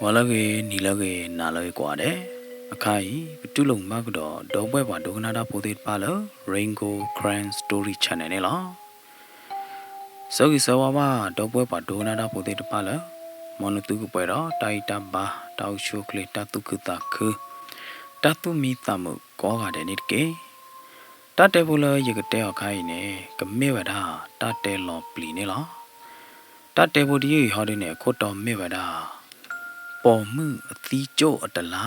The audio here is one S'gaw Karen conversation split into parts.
ဂီၤလၢအဂ့ၤ, နံၤလၢအဂ့ၤ, နၤလၢအဂ့ၤကိးဂၤဒဲး, အခါအံၤ ပတူၢ်လိာ်မုာ်ဘၣ်ကဒီး ဒီပုၢ်ဝဲၢ်ပှၤဒိကနၣ်တၢ်ဖိသ့ၣ်တဖၣ်လၢ Rain Gold Karen Story Channel န့ၣ်လီၤ. ဆၢဂ့ၤဆၢဝါဘၣ် ဒီပုၢ်ဝဲၢ်ပှၤဒိကနၣ်တၢ်ဖိသ့ၣ်တဖၣ်လၢ မ်နသုကပှဲၤဒီးတၢ်အံၣ်တၢ်ဘါ, တၢ်အိၣ်ဆူၣ်အိၣ်ချ့, တၢ်သူၣ်ခုသးခု, တၢ်သူၣ်မံသးမုာ်ကိးဂၤဒဲးန့ၣ်တက့ၢ်. တၢ်တဲဖိလၢယကတဲအီၤခါအံၤန့ၣ် ကမ့ၢ်ဝဲဒၣ် တၢ်တဲလီၤပျံၤန့ၣ်လီၤ. တၢ်တဲဖိတယုၢ်အံၤဟီဒုန့ၣ် အခိၣ်တီမ့ၢ်ဝဲဒၣ် ပိာ်မုၣ်အသံကၠိၣ်အတလါ.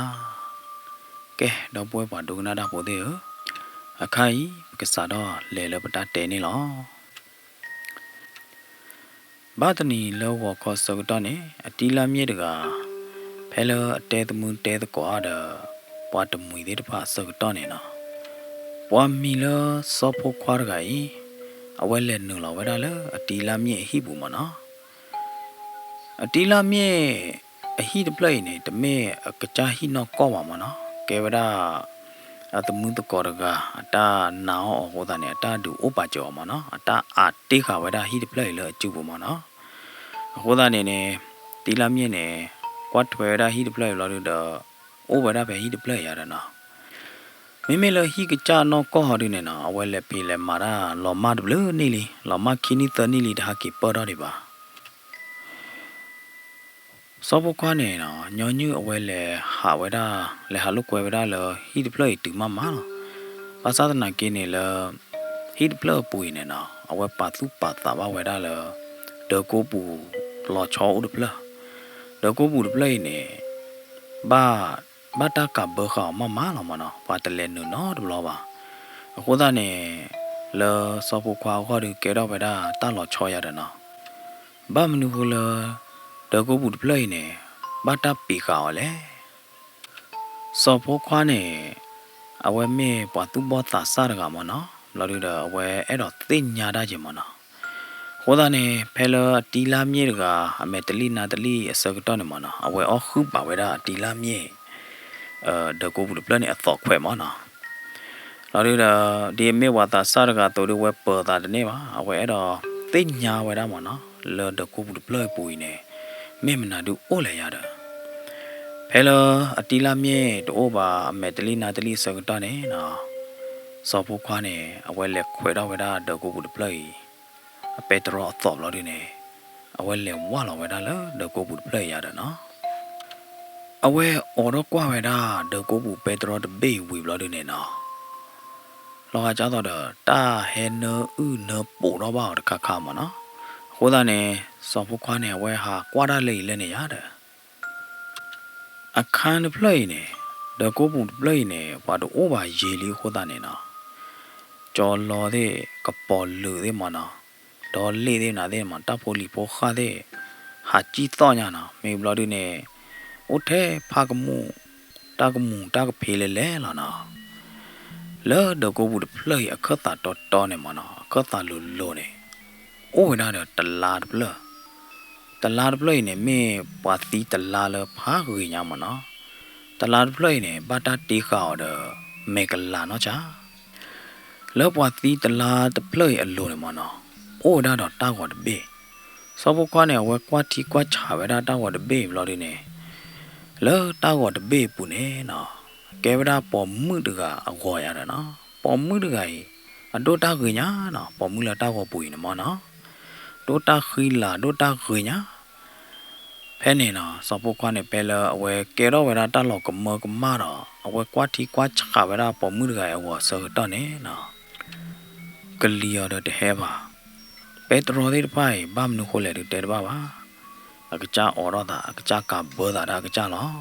ကဲ ဒီပုၢ်ဝဲၢ်ပှၤဒိကနၣ်တၢ်ဖိသ့ၣ်ဧၢ, အခါအံၤ ပကစးထီၣ်လဲၤလၢပတၢ်တဲန့ၣ်လီၤ. ဘၣ်တနံၤလၢဂီၤခီဆၢကတီၢ်န့ၣ် အတံၤလါမ့ၣ်တဂၤ ဖဲလၢအတဲသမုၢ်တဲသကိးဒီး ပှၤတမှံၤသ့ၣ်တဖၣ်အဆၢကတီၢ်န့ၣ်နီၤ, ပှၤမံၤလၢစီၤဖိခွါတဂၤအံၤ အဝဲလဲၤနုာ်လီၤဝဲဒၣ်လၢအတံၤလါမ့ၣ်အဟံၣ်ပူၤမ့ၢ်နီၤ. အတံၤလါမ့ၣ်အဟံၣ်တဖျၢၣ်အံၤန့ၣ် တမ့ၢ်အကစၢ်ဟံၣ်နီၢ်ကီၢ်ဘၣ်မ့ၢ်နီၤ, ကဲဝဲဒၣ် အသမုၢ်သကိးတဂၤ အတၢ်နာ်အီၤအဃိသတးန့ၣ် အတၢ်ဒုးအိၣ်ပာ်စၢၤအီၤမ့ၢ်နီၤ, အတၢ်အးတ့ဃာ်ဝဲဒၣ်ဟံၣ်တဖျၢၣ်အံၤလၢအစုပူၤမ့ၢ်နီၤ. အဃိသတးန့ၣ်န့ၣ် တံၤလါမ့ၣ်န့ၣ် ကွၢ်ထွဲဝဲဒၣ်ဟံၣ်တဖျၢၣ်အံၤလီၤဒုဒီး အိၣ်ဝဲဒၣ်ဖဲဟံၣ်တဖျၢၣ်အံၤယၤဒီးနီၤ. မ့မ့ၢ်လၢဟံၣ်ကစၢ်နီၢ်ကီၢ်ဟီဒုန့ၣ်နီၤ, အဝဲလဲၤဖံးလဲၤမၤတၢ်လီၤမၢ်တဘျုးနံၣ်လံ, လီၤမၢ်ခံနံၣ်သၢနံၣ်လံ တဟးက့ၤပၢၢ်ထီၣ်ဒံးဘၣ်. စီၤဖိခွါန့ၣ်နီၤ, ညီနုၢ်အဝဲလဲၤဟးဝဲဒၣ်, လဲၤဟးလိာ်ကွဲဝဲဒၣ်လၢဟံၣ်တဖျၢၣ်အံၤတုၤမးမးလီၤ. ဘၣ်ဆၣ်သနာ်က့န့ၣ်လၢ ဟံၣ်တဖျၢၣ်အပူၤအံၤန့ၣ်နီၤ, အဝဲပာ်သူၣ်ပာ်သးဘၣ်ဝဲဒၣ်လၢ ဒၢးကိးပူၤလီၤဆီအိၣ်တဖျၢၣ်, ဒၢးကိးပူၤတဖျၢၣ်အံၤန့ၣ် ဘၣ်, ဘၣ်တၢ်ကးဘၢဃာ်အီၤမးမးလီၤမ့ၢ်နီၤ, ပှၤတလဲၤနုာ်နီတဘျီဘၣ်. အဃိသတးန့ၣ် လၢစီၤဖိခွါအဂီၢ်ဒုးကဲထီၣ်ဝဲဒၣ်တၢ်လီၤဆီယၤဒီးနီၤ. ဘၣ်မနုၤဃိလၢ ဒၢးကိးပူၤတဖျၢၣ်အံၤန့ၣ် ဘၣ်တၢ်ပံးဃာ်အီၤလဲၣ်. စီၤဖိခွါန့ၣ် အဝဲမ့ၢ်ပှၤသူၣ်ဘီၣ်သးစၢ်တဂၤမ့ၢ်နီၤ, ဘျီဒုဒီးအဝဲအဲၣ်ဒိးသ့ၣ်ညါတၢ်က့ၤမ့ၢ်နီၤ. အဃိသတးန့ၣ် ဖဲလၢအတံၤလါမ့ၣ်တဂၤ အမဲာ်တလံၣ်နါတလံၣ်အဆၢကတီၢ်န့ၣ်မ့ၢ်နီၤ, အဝဲအီၣ်ဃုာ်ပာ်ဝဲဒၣ်အတံၤလါမ့ၣ် ဒၢးကိးပူၤတဖျၢၣ်န့ၣ်အသိးခွဲးမ့ၢ်နီၤ. လီၤဒုဒီး ဒ်အမ့ၢ်ပှၤသးစၢ်တဂၤအသိးဒုး အဝဲပၢၤသးတန့ၢ်ဘၣ်, အဝဲအဲၣ်ဒိးသ့ၣ်ညါဝဲဒၣ်မ့ၢ်နီၤ, လၢဒၢးကိးပူၤတဖျၢၣ်အံၤပူၤအံၤန့ၣ် မ့ၢ်မနုၤဒုအိၣ်လဲၣ်ယၤဒီး. ဖဲလၢအတံၤလါမ့ၣ်တအိၣ်ဘၣ် အမဲာ်တလံၣ်နါတလံၣ်အဆၢကတီၢ်န့ၣ်နီၤ, စီၤဖိခွါန့ၣ် အဝဲလဲၤခွဲးထီၣ်ဝဲဒၣ်ဒၢးကိးပူၤတဖျၢၣ်အံၤ အပဲတြီအသိးဘျီဒုန့ၣ်, အဝဲလဲၤဝၢ်လီၤဝဲဒၣ်လၢဒၢးကိးပူၤတဖျၢၣ်အံၤယၤဒီးနီၤ. အဝဲအိးထီၣ်ကွၢ်ဝဲဒၣ်ဒၢးကိးပူၤပဲတြီတဘ့ၣ်အံၤဝံၤဘျီဒုန့ၣ်နီၤ, လီၤဂာ်ဒ်သိးဒီး တၢ်ဟဲနၢအုၣ်နၢပူၤထီၣ်ဘၣ်အီၤတခါခါမ့ၢ်နီၤ. အဃိသတးန့ၣ် စီၤဖိခွါန့ၣ် အဝဲဟးကွၢ်တၢ်လၢအံၤလၢန့ၣ်ယၤဒီး အခါတဖျၢၣ်အံၤန့ၣ်, ဒၢးကိးပူၤတဖျၢၣ်အံၤန့ၣ် ပှၤတအိၣ်ဘၣ်ယံာ်လံအဃိသတးန့ၣ်နီၤ, ကၠီလီသ့ၣ် ကပီၤလုာ်သ့ၣ်မ့ၢ်နီၤ, ဒီလ့ၣ်သ့ၣ်နၤသ့ၣ်မ့ၢ် တၢ်ဖိလံၤဖိဃၢ်သ့ၣ် ဟးစံၣ်သီၣ်ညါနီၤ, မ့ၢ်ဘျီဒုန့ၣ် အိၣ်ထဲဖးကမူၣ် တၢ်ကမူၤတၢ်ကဖံးလဲၤလဲၤလီၤနီၤ. လၢဒၢးကိးပူၤတဖျၢၣ်အံၤအခၢၣ်သးတီတီန့ၣ်မ့ၢ်နီၤ, အခၢၣ်သးလိၤလိၤန့ၣ် အိၣ်ဝဲဒၣ်ဒီးတလါတဖျၢၣ်. တလါတဖျၢၣ်အံၤန့ၣ် မ့ၢ်ပှၤသံတလါလၢဖးဂ့ၤညါမ့ၢ်နီၤ. တလါတဖျၢၣ်အံၤန့ၣ် ဘၣ်တၢ်တ့ဃာ်အီၤဒီး မဲာ်ကလၤနီၢ်ဆါ. လၢပှၤသံတလါတဖျၢၣ်အံၤအလိၤန့ၣ်မ့ၢ်နီၤ, အိၣ်ဝဲဒၣ်ဒီးတၢ်ဂီၤတဘ့ၣ်. စီၤဖိခွါန့ၣ် အဝဲကွၢ်ထံကွၢ်ဆးဝဲဒၣ်တၢ်ဂီၤတဘ့ၣ်အံၤဘျီဒုန့ၣ်, လၢတၢ်ဂီၤတဘ့ၣ်အပူၤန့ၣ်နီၤ, ကဲဝဲဒၣ်ပိာ်မုၣ်တဂၤအဂီၤယၤဒီးနီၤ. ပိာ်မုၣ်တဂၤအံၤ အဒိၣ်တၢ်ဂ့ၤညါနီၤ, ပိာ်မုၣ်လၢတၢ်ဂီၤပူၤအံၤန့ၣ်မ့ၢ်နီၤ, ဒိၣ်တၢ်ဃံလၤ ဒိၣ်တၢ်ဂ့ၤညါ. ဖဲန့ၣ်နီၤ စီၤဖိခွါန့ၣ် ဖဲလၢအဝဲကဲထီၣ်ဝဲဒၣ်တၢ်လီၤကမၢကမၣ်ဒီး အဝဲကွၢ်ထံကွၢ်ဆးဝဲဒၣ်ပိာ်မုၣ်တဂၤအံၤအဂီၤအဆၢကတီၢ်န့ၣ်နီၤ, ကလံၤအီၤဒီးတဟဲဘၣ်. ပဲတြီသ့ၣ်တဖၣ်အံၤ ဘၣ်မနုၤဃိလဲၣ်ဒုးတဲတဘၣ်ဘၣ်. အကစၢ်အိးထီၣ်သး အကစၢ်ကးဘၢသးဒၣ်အကစၢ်လီၤ.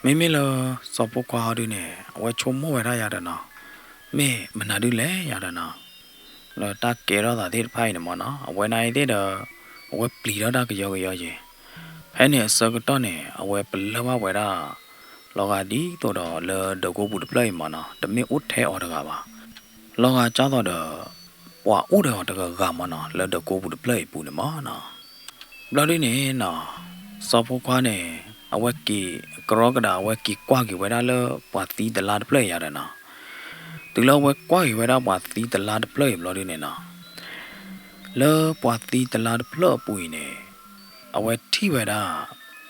မ့မ့ၢ်လၢစီၤဖိခွါဟီဒုန့ၣ် အဝဲဆိကမိၣ်ဝဲဒၣ်ယၤဒီးနီၤ, မ့ၢ်မနုၤဒုလဲၣ်ယၤဒီးနီၤ, လၢတၢ်ကဲထီၣ်သးသ့ၣ်တဖၣ်အံၤန့ၣ်မ့ၢ်နီၤ, အဝဲန့ၣ်အံၤသ့ၣ်ဒီး အဝဲပျံၤထီၣ်တၢ်ကယီကယီယဲၤ. ဖဲန့ၣ်အဆၢကတီၢ်န့ၣ် အဝဲပလၢၢ်ဘၣ်ဝဲဒၣ် လီၤဂာ်ဒ်သိးဒီးလၢဒၢးကိးပူၤတဖျၢၣ်အံၤမ့ၢ်နီၤ, တမ့ၢ်အိၣ်ထဲအီၤတဂၤဘၣ်. လီၤဂာ်ကၢ်သိးဒီး ပှၤအိၣ်ဒီးအီၤတဂၤဂၤမ့ၢ်နီၤ, လၢဒၢးကိးပူၤတဖျၢၣ်အံၤပူၤန့ၣ်မ့ၢ်နီၤ. ဘျီဒုန့ၣ်နီၤ, စီၤဖိခွါန့ၣ် အဝဲက့ၤကရီကဒါ အဝဲက့ၤကွၢ်က့ၤဝဲဒၣ်လၢပှၤသံတလါတဖျၢၣ်အံၤယၤဒီးနီၤ. တုၤလၢအဝဲကွၢ်က့ၤဝဲဒၣ်ပှၤသံတလါတဖျၢၣ်အံၤဘျီဒုန့ၣ်နီၤ, လၢပှၤသံတလါတဖျၢၣ်အပူၤအံၤန့ၣ် အဝဲထံၣ်ဝဲဒၣ်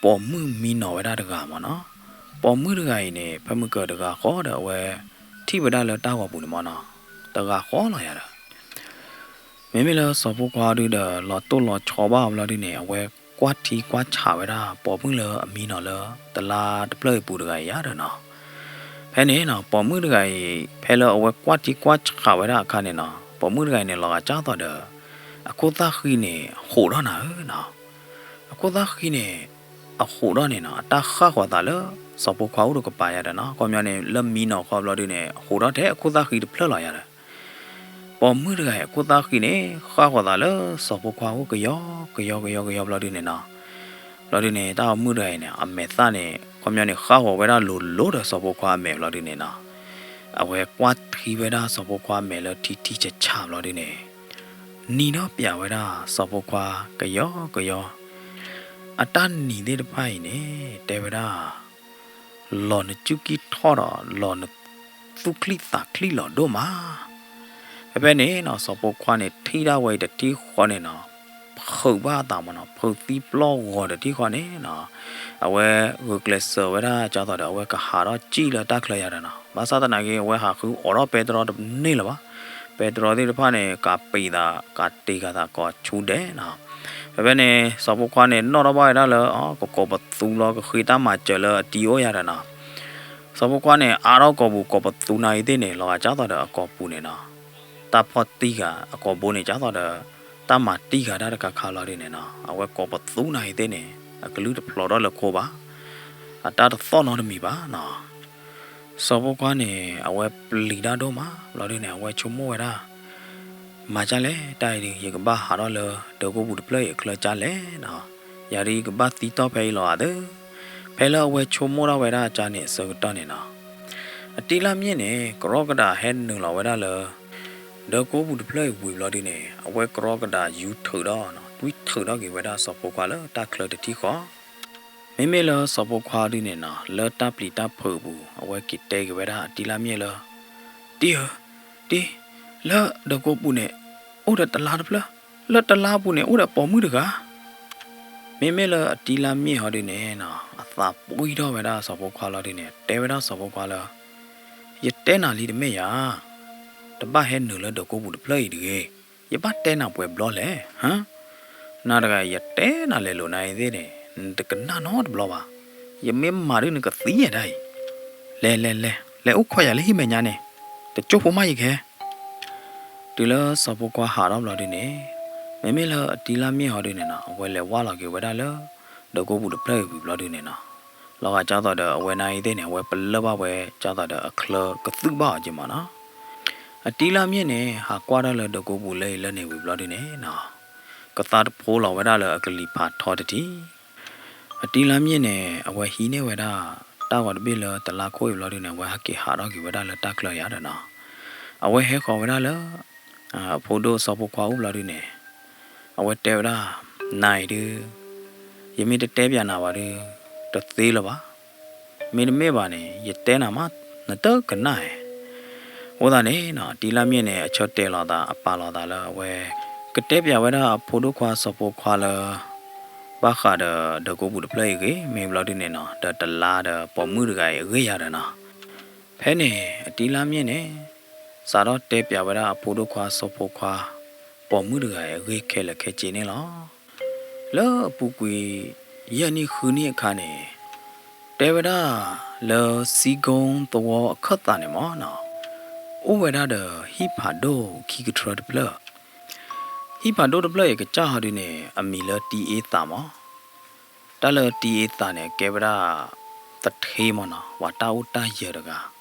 ပိာ်မုၣ်မံနီၤဝဲဒၣ်တဂၤမ့ၢ်နီၤ. ပိာ်မုၣ်တဂၤအံၤန့ၣ် ဖဲမုၢ်ကၢၤတဂၤဃီဒီး အဝဲထံၣ်ဝဲဒၣ်လၢတၢ်ဂီၤပူၤန့ၣ်မ့ၢ်နီၤ, တဂၤဃီလီၤယၤဒီး မ့မ့ၢ်လၢစီၤဖိခွါဒုဒီး လီၤတိၢ်လီၤဆီဘၣ်အီၤဘျီဒုန့ၣ် အဝဲကွၢ်ထံကွၢ်ဆးဝဲဒၣ် ပိာ်မုၣ်လၢအမံနီၤလၢတလါတဖျၢၣ်အံၤပူၤတဂၤအံၤယၤဒီးနီၤ. ဖဲန့ၣ်နီၤ ပိာ်မုၣ်တဂၤအံၤ ဖဲလၢအဝဲကွၢ်ထံကွၢ်ဆးဝဲဒၣ်အခါန့ၣ်နီၤ ပိာ်မုၣ်တဂၤအံၤန့ၣ် လီၤဂာ်ကၢ်သိးဒီး အခိၣ်သၣ်ဃံန့ၣ် ဟိးထီၣ်နၤဧၢနီၤ. အခိၣ်သၣ်ဃံန့ၣ် အဟိးထီၣ်န့ၣ်နီၤ အတၢ်ဃၣ်ဃီၤသးလၢ စီၤဖိခွါအိၣ်တကပၤယၤဒီးနီၤ. ခီပညီန့ၣ် လၢမံနီၤဃီဘျီဒုန့ၣ် ဟိးထီၣ်ထဲအခိၣ်သၣ်ဃံတဖျၢၣ်လီၤယၤဒီး ပိာ်မုၣ်တဂၤအံၤ အခိၣ်သၣ်ဃံန့ၣ် ဃၣ်ဃီၤသးလၢစီၤဖိခွါအိၣ်ကယီကယီကယီကယီဘျီဒုန့ၣ်နီၤ. ဘျီဒုန့ၣ် တၢ်ပိာ်မုၣ်တဂၤအံၤန့ၣ် အမဲာ်သၣ်န့ၣ် ခီပညီန့ၣ် ဃၣ်ဃီၤဝဲဒၣ်လိၤလိၤဒီးစီၤဖိခွါအမဲာ်ဘျီဒုန့ၣ်နီၤ. အဝဲကွၢ်ထံဝဲဒၣ်စီၤဖိခွါအမဲာ်လၢထံထံဆးဆးဘျီဒုန့ၣ် နံၤဒီးပျးဝဲဒၣ်စီၤဖိခွါကယီကယီ အတၢ်နံၤသ့ၣ်တဖၣ်အံၤန့ၣ် တဲဝဲဒၣ် လီၤနစုၢ်ကံၢ်ထီၣ်ဒီး လီၤနသူၣ်ချံသးချံလီၤဒိၣ်မး. ဖဲဖဲန့ၣ်နီၤ စီၤဖိခွါန့ၣ် ထံၣ်ဒၣ်ဝဲအံၤတထံၣ်ဃီန့ၣ်နီၤ ဖုးဘၣ်အသးမ့ၢ်နီၤ ဖုးသံပျီၢ်ဂီၤတထံၣ်ဃီန့ၣ်နီၤ အဝဲဂုာ်ကျဲးစၢးဝဲဒၣ်ကၢ်သိးဒီး အဝဲကဟးထီၣ်စံၣ်လၢတၢ်ချၢယၤဒီးနီၤ. ဘၣ်ဆၣ်သနာ်က့ အဝဲဟးဃုအိးထီၣ်ပဲတြီတန့ၢ်လၢၤဘၣ်. ပဲတြီသ့ၣ်တဖၣ်န့ၣ် ကးပံာ်သး ကးတ့ၢ်ဃာ်သးကိးဆူဒဲးနီၤ. ဖဲဖဲန့ၣ် စီၤဖိခွါန့ၣ် နီၣ်ထီၣ်ဘၣ်ဝဲဒၣ်လၢ ကကိးပသူလီၤ ကဃ့တၢ်မၤစၢၤလၢအတံၤအိၣ်ယၤဒီးနီၤ. စီၤဖိခွါန့ၣ် အါထီၣ်ကိာ်ပူၤ ကိးပသူနၤအံၤသ့ၣ်န့ၣ် လီၤဂာ်ကၢ်သိးဒီးအကိာ်ပူၤန့ၣ်နီၤ တၢ်ဖီၣ်တံၢ်ဃာ် အကိာ်ဘိန့ၣ်ကၢ်သိးဒီး တၢ်မၤတံၢ်ဃာ်တၢ်တခါခါလီၤဒုန့ၣ်နီၤ. အဝဲကိးပသူနၤအံၤသ့ၣ်န့ၣ် အကလုၢ်တဖျိးထီၣ်လၢခိဘၣ် အတၢ်တသီၣ်နီတမံၤဘၣ်နီၤ. စီၤဖိခွါန့ၣ် အဝဲပျံၤတၢ်ဒိၣ်မး ဘျီဒုန့ၣ် အဝဲဆိကမိၣ်ဝဲဒၣ် မၤကၢ်လဲၣ် တၢ်အံၤဒုး ယကဘၣ်ဟးထီၣ်လၢဒၢးကိာ်ပူၤတဖျၢၣ်အံၤအချၢကၢ်လဲၣ်နီၤ. ယၤဒုးယကဘၣ်သံတီၢ်ဖဲအံၤလီၤဧါသၢ. ဖဲလၢအဝဲဆိကမိၣ်ဒၣ်ဝဲဒၣ်အကၢ်န့ၣ်အဆၢကတီၢ်န့ၣ်နီၤ အတံၤလၢ်မ့ၢ်န့ၣ် ကရီကဒးဟဲနုာ်လီၤဝဲဒၣ်လၢ ဒၢးကိာ်ပူၤတဖျၢၣ်အံၤဝံၤဘျီဒုန့ၣ် အဝဲကရီကဒးယူၤထုးဒီး တွံၢ်ထုးထီၣ်က့ၤဝဲဒၣ်စီၤဖိခွါလၢတၢ်ချၢတထံၣ်ဃီ မ့မ့ၢ်လၢစီၤဖိခွါဒုန့ၣ်နီၤ လၢတၢ်ပျံၤတၢ်ဖုးအပူၤ အဝဲက့ၤတဲက့ၤဝဲဒၣ်အတံၤလၢ်မ့ၢ်လၢ တံၤဧၢ, တံၤ, လၢဒၢးကိာ်ပူၤန့ၣ် အိၣ်ဒီးတလါတဖျၢၣ်, လၢတလါပူၤန့ၣ် အိၣ်ဒီးပိာ်မုၣ်တဂၤ. မ့မ့ၢ်လၢအတံၤလၢ်မ့ၢ်ဟီဒုန့ၣ်နီၤ အသးပှံၢ်ထီၣ်ဝဲဒၣ်စီၤဖိခွါလီၤဒုန့ၣ် တဲဝဲဒၣ်စီၤဖိခွါလၢ ယတဲနၤလံတမ့ၢ်ဧါ, တဘၣ်ဟဲနုာ်လၢဒၢးကိာ်ပူၤတဖျၢၣ်အံၤတဂ့ၤ. ယဘၣ်တဲနၤပှဲၤဘျီလဲၣ်, ဟါ, နၤတဂၤ ယတဲနၤလဲၤလိာ်နၤအံၤသ့ၣ်န့ၣ် နတကနၣ်နီတဘျီဘၣ်. ယမ့ၢ်မၤဒုးနကသံယဲဒၣ်အံၤ. လဲၤ လဲၤ လဲၤ လဲၤအိၣ်ခိးယၤလၢဟံၣ်မဲာ်ညါန့ၣ်, တကၠိဖိမးယကဟဲ တုၤလၢစီၤဖိခွါဟးထီၣ်ဘျီဒုန့ၣ် မ့မ့ၢ်လၢအတံၤလၢ်မ့ၢ်ဟီဒုန့ၣ်နီၤ အဝဲလဲၤဝၢ်လီၤက့ၤဝဲဒၣ်လၢ ဒၢးကိာ်ပူၤတဖျၢၣ်အံၤဝံၤဘျီဒုန့ၣ်နီၤ လီၤဂာ်ကၢ်သိးဒီးအဝဲနၤအံၤသ့ၣ်န့ၣ် အဝဲပလၢၢ်ဘၣ်ဝဲကၢ်သိးဒီးအချၢကသုၣ်ဘၣ်အီၤက့ၤမးနီၤ. အတံၤလၢ်မ့ၢ်န့ၣ် ဟးကွၢ်တၢ်လၢဒၢးကိာ်ပူၤလၢအံၤလၢန့ၣ်ဝံၤဘျီဒုန့ၣ်နီၤ ကသါတဖိလီၤဝဲဒၣ်လၢအကလံၤဖးထီတထံၣ် အတံၤလၢ်မ့ၢ်န့ၣ် အဝဲဟံးန့ၢ်ဝဲဒၣ် တၢ်ဂီၤတဘ့ၣ်လၢတလါခိၣ်အံၤဘျီဒုန့ၣ် အဝဲဟဲက့ၤဟးထီၣ်က့ၤဝဲဒၣ်လၢတၢ်ချၢယၤဒီးနီၤ အဝဲဟဲဃီၤဝဲဒၣ်လၢ အဖိဒိၣ်စီၤဖိခွါအိၣ်ဘျီဒုန့ၣ် အဝဲတဲဝဲဒၣ် နၤအံၤဒု ယမ့ၢ်တတဲပၠးနၤဘၣ်ဒု တသ့လၢၤဘၣ်. မ့တမ့ၢ်ဘၣ်န့ၣ် ယတဲနၤမး နတကနၣ်ဧါ. အဃိသတးန့ၣ်နီၤ အတံၤလၢ်မ့ၢ်န့ၣ် အဆၢတဲာ်လီၤသး အပာ်လီၤသးလၢအဝဲ ကတဲပၠးဝဲဒၣ်အဖိဒိၣ်ခွါစီၤဖိခွါလၢ ဘၣ်ဃးဒီးဒၢးကိာ်ပူၤတဖျၢၣ်အံၤအဂ့ၢ် မ့ၢ်ဘျီဒုန့ၣ်နီၤ ဒီးတလါဒီးပိာ်မုၣ်တဂၤအံၤအဂ့ၢ်ယၤဒီးနီၤ ဖဲန့ၣ် အတံၤလၢ်မ့ၢ်န့ၣ် စးထီၣ်တဲပၠးဝဲဒၣ်အဖိဒိၣ်ခွါစီၤဖိခွါ ပိာ်မုၣ်တဂၤအံၤအဂ့ၢ်ခဲလၢာ်ခဲဆ့န့ၣ်လီၤ. လၢအပူၤကွံာ် ယဲၢ်နံၣ်ဃုနံၣ်အခါန့ၣ် တဲဝဲဒၣ်လၢစံကိသဝီအခၢၣ်သးန့ၣ်မးနီၤ အိၣ်ဝဲဒၣ်ဒီးဟံၣ်ဖးဒိၣ်ခံကထြၢတဖျၢၣ် ဟံၣ်ဖးဒိၣ်တဖျၢၣ်အံၤကစၢ်ဟီဒုန့ၣ် အမံၤလၢတံအ့သးမး တၢ်လၢတံအ့သးန့ၣ် ကဲဝဲဒၣ်သထ့မးနီၤ ပှၤတၢ်အိၣ်တၢ်ယၢၤတဂၤ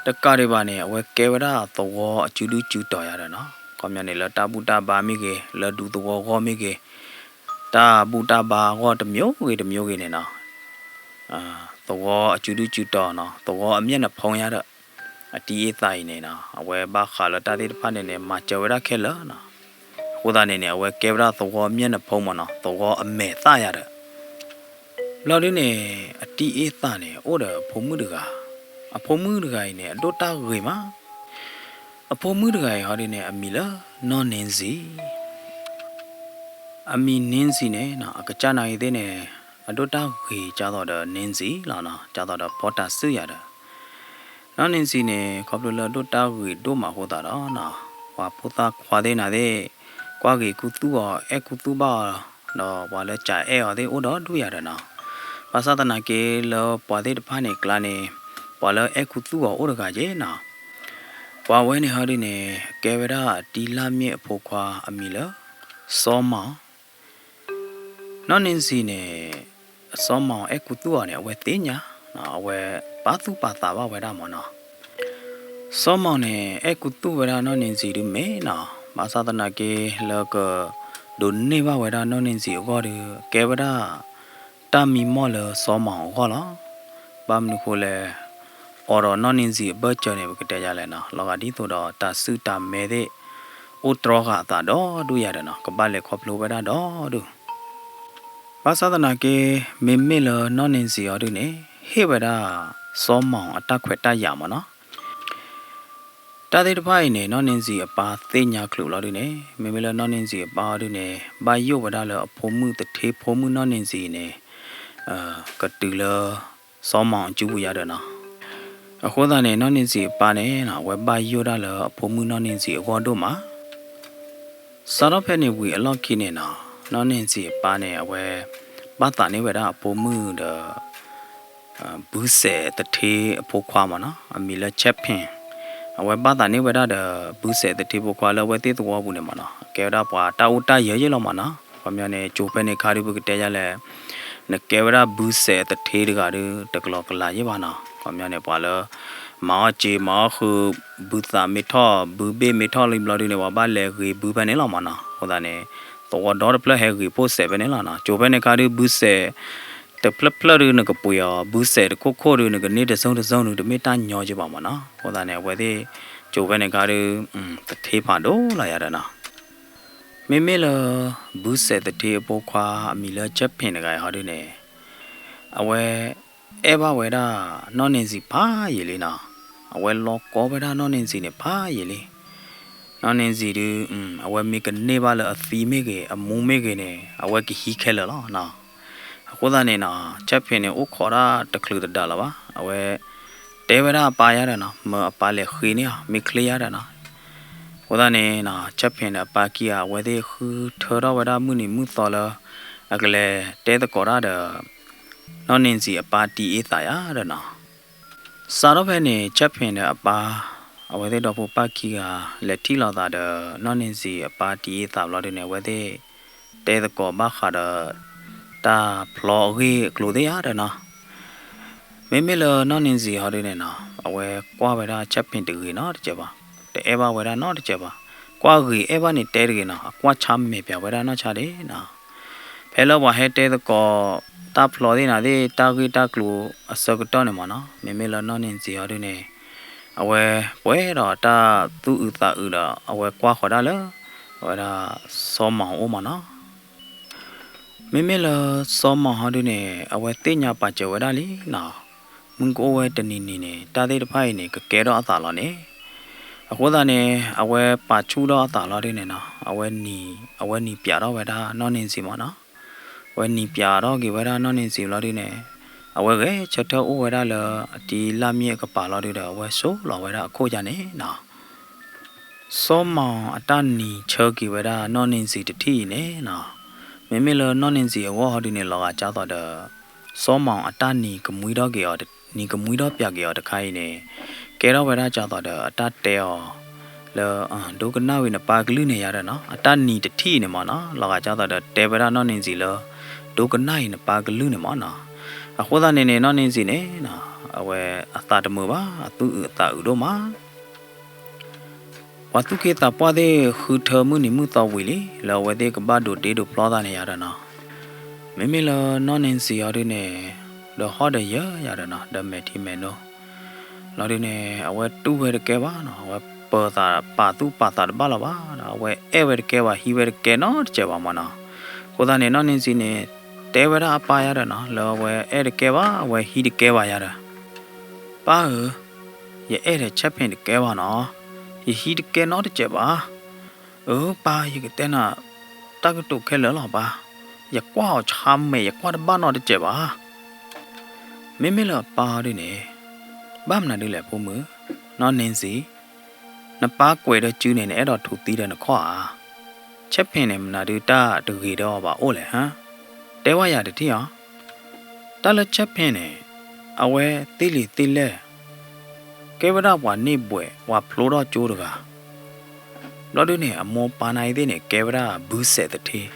တကးဒံးဘၣ်န့ၣ် အဝဲကဲဝဲဒၣ်သဝီအစုဒုစုတီၤယၤဒီးနီၤ ခီပညီန့ၣ် လၢတၢ်ဘူၣ်တၢ်ဘါမ့ၢ်ဂ့ၤ လၢဒူသဝီအဂီၢ်မ့ၢ်ဂ့ၤ တၢ်ဘူၣ်တၢ်ဘါအဂီၢ်တမျိုးဂ့ၤတမျိုးဂ့ၤန့ၣ်နီၤ သဝီအစုဒုစုတီၤနီၤ သဝီအမျက်နှာဖုံးယၤဒီး အတံအ့သးအံၤန့ၣ်နီၤ အဝဲဘၣ်ဃးလၢတၢ်သ့ၣ်တဖၣ်န့ၣ်န့ၣ် မၤစၢၤဝဲဒၣ်ခဲလၢာ်နီၤ အဃိသတးန့ၣ်န့ၣ် အဝဲကဲဝဲဒၣ်သဝီမျက်နှာဖုံးမးနီၤ သဝီအမဲာ်သၣ်ယၤဒီး ဘျီဒုန့ၣ် အတံအ့သးန့ၣ် အိၣ်ဒီးအဖိမုၣ်တဂၤ အဖိမုၣ်တဂၤအံၤန့ၣ် အဒိၣ်တၢ်ဂ့ၤမး အဖိမုၣ်တဂၤအံၤဟီဒုန့ၣ် အမံၤလၢနီၢ်န့စံ အမံၤန့စံန့ၣ်နီၤ အကစၢ်နာ်ဂ့ၤသ့ၣ်န့ၣ် အဒိၣ်တၢ်ဂ့ၤကၢ်သိးဒီး Nancy လီၤနီၤ, ကၢ်သိးဒီးဖီတၢ်စုၣ်ယၤဒီး နီၢ် Nancy န့ၣ် ခီဖျိလၢအဒိၣ်တၢ်ဂ့ၤဒိၣ်မးအဃိသတးဒီးနီၤ, ပှၤဖိသၣ်ခွါသ့ၣ်နၤသ့ၣ် ကွၢ်ဂ့ၤခူသူၣ်အီၤ အဲၣ်ခူသူၣ်ဘၣ်အီၤ, ဒီးပှၤလၢကအဲၣ်အီၤသ့ၣ်အိၣ်ဒီးဒူၣ်ယၤဒီးနီၤ, ဘၣ်ဆၣ်သနာ်က့လၢပှၤသ့ၣ်တဖၣ်န့ၣ်ကျါန့ၣ် ပှၤလၢအဲၣ်ခူသူၣ်အီၤအိၣ်တဂၤက့နီၤ, ပှၤဝဲန့ၣ်ဟီဒုန့ၣ် ကဲဝဲဒၣ်အတံၤလၢ်မ့ၣ်အဖိခွါအမံၤလၢ စီၤမီၣ် နီၢ် Nancy န့ၣ် စီၤမီၣ်အဲၣ်ခူသူၣ်အီၤန့ၣ် အဝဲသ့ၣ်ညါ, အဝဲပာ်သူၣ်ပာ်သးဘၣ်ဝဲဒၣ်မ့ၢ်နီၤ, စီၤမီၣ်န့ၣ် အဲၣ်ခူသူၣ်ဝဲဒၣ်နီၢ် Nancy ဒုးမ့ၢ်နီၤ, ဘၣ်ဆၣ်သနာ်က့လၢကဒိးန့ၢ်ဘၣ်ဝဲဒၣ်နီၢ် Nancy အဂီၢ်ဒီး ကဲဝဲဒၣ် တၢ်မံမီၢ်လၢစီၤမီၣ်အဂီၢ်လီၤ. ဘၣ်မနုၤဃိလဲၣ်, အိၣ်ဒီးနီၢ် Nancy အဘၢၣ်စၢၤန့ၣ် ပကတဲယၤလဲၣ်နီၤ, လီၤဂာ်ဒ်သိးဒီးတၢ်စုၣ်တၢ်မဲသ့ၣ် အိၣ်တြီဃာ်အသးဒီးဒူၣ်ယၤဒီးနီၤ, ကဘၣ်လဲၤခီဖျိဝဲဒၣ်ဒီးဒူၣ်, ဘၣ်ဆၣ်သနာ်က့ မ့မ့ၢ်လၢနီၢ် Nancy အီၤဒုန့ၣ် ဟ့ၣ်ဝဲဒၣ်စီၤမီၣ်အတၢ်ခွဲးတၢ်ယာ်မ့ၢ်နီၤ တၢ်သ့ၣ်တဖၣ်အံၤန့ၣ် နီၢ် Nancy အပၢ်သ့ၣ်ညါချုးလီၤဒုန့ၣ်, မ့မ့ၢ်လၢနီၢ် Nancy အပၢ်အီၤဒုန့ၣ် ဘၣ်ယိၣ်ဝဲဒၣ်လၢအဖိမုၣ်သထ့ဖိမုၣ်နီၢ် Nancy အံၤန့ၣ် ကတုၤလၢစီၤမီၣ်အစုပူၤယၤဒီးနီၤ, အဃိသတးန့ၣ် နီၢ် Nancy အပၢ်န့ၣ်နီၤ အဝဲဘၣ်ယိၣ်ဒၣ်လၢအဖိမုၣ်နီၢ် Nancy အဂီၢ်ဒိၣ်မး စးထီၣ်ဖဲန့ၣ်ဝံၤအလီၢ်ခံန့ၣ်နီၤ, နီၢ် Nancy အပၢ်န့ၣ် အဝဲ ဘၣ်သးန့ၢ်ဝဲဒၣ်အဖိမုၣ်ဒီး ဘုစဲးသထ့အဖိခွါမ့ၢ်နီၤ, အမံၤလၢ Chapin, အဝဲဘၣ်သးန့ၢ်ဝဲဒၣ်ဒီး ဘုစဲးသထ့ဖိခွါလၢအဝဲသ့ၣ်သဝီပူၤန့ၣ်မ့ၢ်နီၤ, ကဲဝဲဒၣ်ပှၤတၢ်အိၣ်တၢ်ယၢၤယဲၢ်လီၤမ့ၢ်နီၤ, ခီပညီန့ၣ် ကၠိဖဲန့ၣ်ခါဒုး ပကတဲယၤလဲၣ် နကဲဝဲဒၣ်ဘုစဲးသထ့တဂၤဒီး တကလီကလးယဲၢ်ဘၣ်နီၤ, ခီပညီန့ၣ် ပှၤလၢ မၤအီၣ်စ့မၤအီၣ်ဃုာ် ဘုသးမ့ၢ်ထီၣ် ဘုဘ့ၣ်မ့ၢ်ထီၣ်လံဘျီဒုန့ၣ် ပှၤဘၣ်လဲၤဂ့ၤဘုဖဲန့ၣ်လီၤမ့ၢ်နီၤ, အဃိသတးန့ၣ် သဝီဒီတဖျၢၣ်ဟဲဂ့ၤဖိစဲးဖဲန့ၣ်လီၤနီၤ, ကၠိဖဲန့ၣ်ခါဒုး ဘုစဲး တဖျၢၣ်ဖျၢၣ်ဒုး နကပှ့ၤအီၤ ဘုစဲးတခိၣ်ခိၣ်ဒုး နကန့ၢ်တစိၢ်တစိၢ်ဒုး တမ့ၢ်တၢ်ညီက့ဘၣ်မ့ၢ်နီၤ, အဃိသတးန့ၣ် အဝဲသ့ၣ် ကၠိဖဲန့ၣ်ခါဒုး သထ့ဖးဒိၣ်လီၤယၤဒီးနီၤ မ့မ့ၢ်လၢ ဘုစဲးသထ့အဖိခွါအမံၤလၢ Chapin တဂၤအံၤဟီဒုန့ၣ် အဝဲ အဲၣ်ဘၣ်ဝဲဒၣ် နီၢ် Nancy ဖးယံာ်လံနီၤ, အဝဲလီၤကီဝဲဒၣ်နီၢ် Nancy န့ၣ် ဖးယံာ်လံ, နီၢ် Nancy ဒုး အဝဲမ့ၢ်ကန့ၢ်ဘၣ်လၢအသံမ့ၢ်ဂ့ၤ အမူမ့ၢ်ဂ့ၤန့ၣ် အဝဲကဟံးခဲလၢာ်လီၤနီၤ, အဃိသတးန့ၣ်နီၤ Chapin န့ၣ် အိၣ်ခိးတၢ်တချုးတဒါလၢၤဘၣ်, အဝဲ တဲဝဲဒၣ်အပၢ်ယၤဒီးနီၤ မၢအပၢ်လဲၤဃ့န့ၢ်အီၤ မ့ၢ်ချ့ယၤဒီးနီၤ, အဃိသတးန့ၣ်နီၤ Chapin ဒီးအပၢ်ခံဂၤ အဝဲသ့ၣ်ဃုထၢထီၣ်ဝဲဒၣ်မုၢ်နံၤမုၢ်သီလၢ အကလဲၤတဲသကိးတၢ်ဒီး နီၢ် Nancy အပၢ်တံၤအ့သးယၤဒီးနီၤ, စးထီၣ်ဖဲန့ၣ် Chapin ဒီးအပၢ် အဝဲသ့ၣ်ဒီဖိပၢ်ခံဂၤ လဲၤထံၣ်လိာ်သးဒီး နီၢ် Nancy အပၢ်တံၤအ့သးဘျီဒုန့ၣ် အဝဲသ့ၣ် တဲသကိးဘၣ်ဃးဒီး တၢ်ဖျီအဂ့ၢ်အကျိၤသ့ၣ်ယၤဒီးနီၤ, မ့မ့ၢ်လၢနီၢ် Nancy ဟီဒုန့ၣ်နီၤ အဝဲကွၢ်ဝဲဒၣ် Chapin တဂ့ၤနီတစဲးဘၣ်, တအဲၣ်ဘၣ်ဝဲဒၣ်နီတစဲးဘၣ်, ကွၢ်ဂ့ၤအဲၣ်ဘၣ်န့ၣ်တဲတဂ့ၤနီၤ အကွၢ်ဆါမဲာ်ပၠးဝဲဒၣ်နီၢ်ဆါဒၣ်နီၤ, ဖဲလၢပှၤဟဲတဲသကိး တၢ်ဖျီသ့ၣ်နၤသ့ၣ် တၢ်ဂ့ၢ်တၢ်ကျိၤအဆၢကတီၢ်န့ၣ်မ့ၢ်နီၤ မ့မ့ၢ်လၢနီၢ် Nancy ဟီဒုန့ၣ် အဝဲပှဲၤဒီးတၢ်သူၣ်အုးသးအုးဒီး အဝဲကွၢ်ဃီၤဒၣ်လၢ အဝဲဒၣ် စီၤမီၣ်အိၣ်မ့ၢ်နီၤ မ့မ့ၢ်လၢစီၤမီၣ်ဟီဒုန့ၣ် အဝဲသ့ၣ်ညါပာ်စၢၤဝဲဒၣ်လံနီၤ, မုၢ်ကအိၣ်ဝဲတနံၤနံၤန့ၣ် တၢ်သ့ၣ်တဖၣ်အံၤန့ၣ် ကကဲထီၣ်အသးလီၤန့ၣ်, အဃိသတးန့ၣ် အဝဲပာ်ဆူၣ်ထီၣ်အသးလီၤဒုန့ၣ်နီၤ အဝဲနံၤ အဝဲနံၤပၠးထီၣ်ဝဲဒၣ်နီၢ် Nancy မ့ၢ်နီၤ, အဝဲနံၤပၠးထီၣ်က့ၤဝဲဒၣ်နီၢ် Nancy လီၤဒုန့ၣ် အဝဲဂဲၤဆၢထၢၣ်အိၣ်ဝဲဒၣ်လၢအတံၤလၢ်မ့ၣ်အကပၤလီၤဒုဒီး အဝဲဆိးလီၤဝဲဒၣ်အခိၣ်ယါန့ၣ်နီၤ စီၤမီၣ်အတၢ်နံၤဆၢက့ၤဝဲဒၣ်နီၢ် Nancy တထံၣ်အံၤန့ၣ်နီၤ, မ့မ့ၢ်လၢနီၢ် Nancy အဂီၢ်ဟီဒုန့ၣ် လီၤဂာ်ကၢ်သိးဒီး စီၤမီၣ်အတၢ်နံၤကမှံထီၣ်က့ၤအီၤ နံၤကမှံထီၣ်ပၠးက့ၤအီၤတခါအံၤန့ၣ် ကဲထီၣ်ဝဲဒၣ်ကၢ်သိးဒီးအတၢ်တဲအီၤ လၢ ဒိကနၣ်ဝံၤနပၢ်ကလုၢ်န့ၣ်ယါဒီးနီၤ အတၢ်နံၤတထံၣ်အံၤန့ၣ်မ့ၢ်နီၤ လီၤဂာ်ကၢ်သိးဒီးတဲဝဲဒၣ်နီၢ် Nancy လၢ ဒိကနၣ်အံၤနပၢ်ကလုၢ်န့ၣ်မ့ၢ်နီၤ, အဃိသတးန့ၣ်န့ၣ် နီၢ် Nancy န့ၣ် အဝဲအသးတမုာ်ဘၣ် အသူၣ်အုးအသးအုးဒိၣ်မး ပှၤသူၣ်က့သးပှၢ်သ့ၣ်ဃုထၢမုၢ်နံၤမုၢ်သီဝံၤလံ လၢအဝဲသ့ၣ်ကဘၣ်ဒိးတ့ဒိးဖျီသးန့ၣ်ယါဒီးနီၤ, မ့မ့ၢ်လၢနီၢ် Nancy အီၤဒုန့ၣ် ဒီးဟီၣ်ဒီးယၢၤယါဒီးနီၤ ဒီးမဲာ်ထံမဲာ်နိ လီၤဒုန့ၣ် အဝဲတူၢ်ဝဲတကဲဘၣ်နီၤ အဝဲပၢၤသးပာ်သူၣ်ပာ်သးတဘၣ်လီၤဘၣ်ဒီး အဝဲအဲၣ်ဝဲတကဲဘၣ် ဟံးဝဲတကဲနီတစဲးဘၣ်မ့ၢ်နီၤ, အဃိသတးန့ၣ် နီၢ် Nancy န့ၣ် တဲဝဲဒၣ်အပၢ်ယါဒီးနီၤ လၢအဝဲအဲၣ်တကဲဘၣ် အဝဲဟံးတကဲဘၣ်ယါဒီး ပၢ်ဧၢ ယအဲၣ်ဒီး Chapin တကဲဘၣ်နီၤ, ယဟံးတကဲနီတစဲးဘၣ်, အၢ ပၢ် ယကတဲနၤ တၢ်ကတိၤခဲလၢာ်လီၤပၢ်, ယကွၢ်အီၤဆါမဲာ် ယကွၢ်တဘၣ်နီတစဲးဘၣ်. မ့မ့ၢ်လၢအပၢ်ဟီဒုန့ၣ်, ဘၣ်မနုၤဒုလဲၣ်ဖိမုၣ်, နီၢ်နံၣ်စံၣ်, နပၢ်ကွဲးဒီးစုန့ၣ် နအဲၣ်ဒိးထူးသံဒီးနခီၣ်ဧါ. ဆဲးဖ့ၣ်န့ၣ် မနုၤဒုတၢ်တဂ့ၤဒီးအီၤဘၣ်အိၣ်လဲၣ်ဟါ. တဲဝဲယၤတထံၣ်အီၤ. တၢ်လၢဆဲးဖ့ၣ်န့ၣ် အဝဲသ့ၣ်လံၤသ့ၣ်လဲၢ် ကဲဝဲဒၣ်ပှၤန့ၢ်ဘှဲး ပှၤဖျိထီၣ်ကၠိတဂၤ ဘျီဒုန့ၣ် အမိၢ်ပၢ်နၤအံၤသ့ၣ်န့ၣ် ကဲဝဲဒၣ်ဘုစဲးသထ့.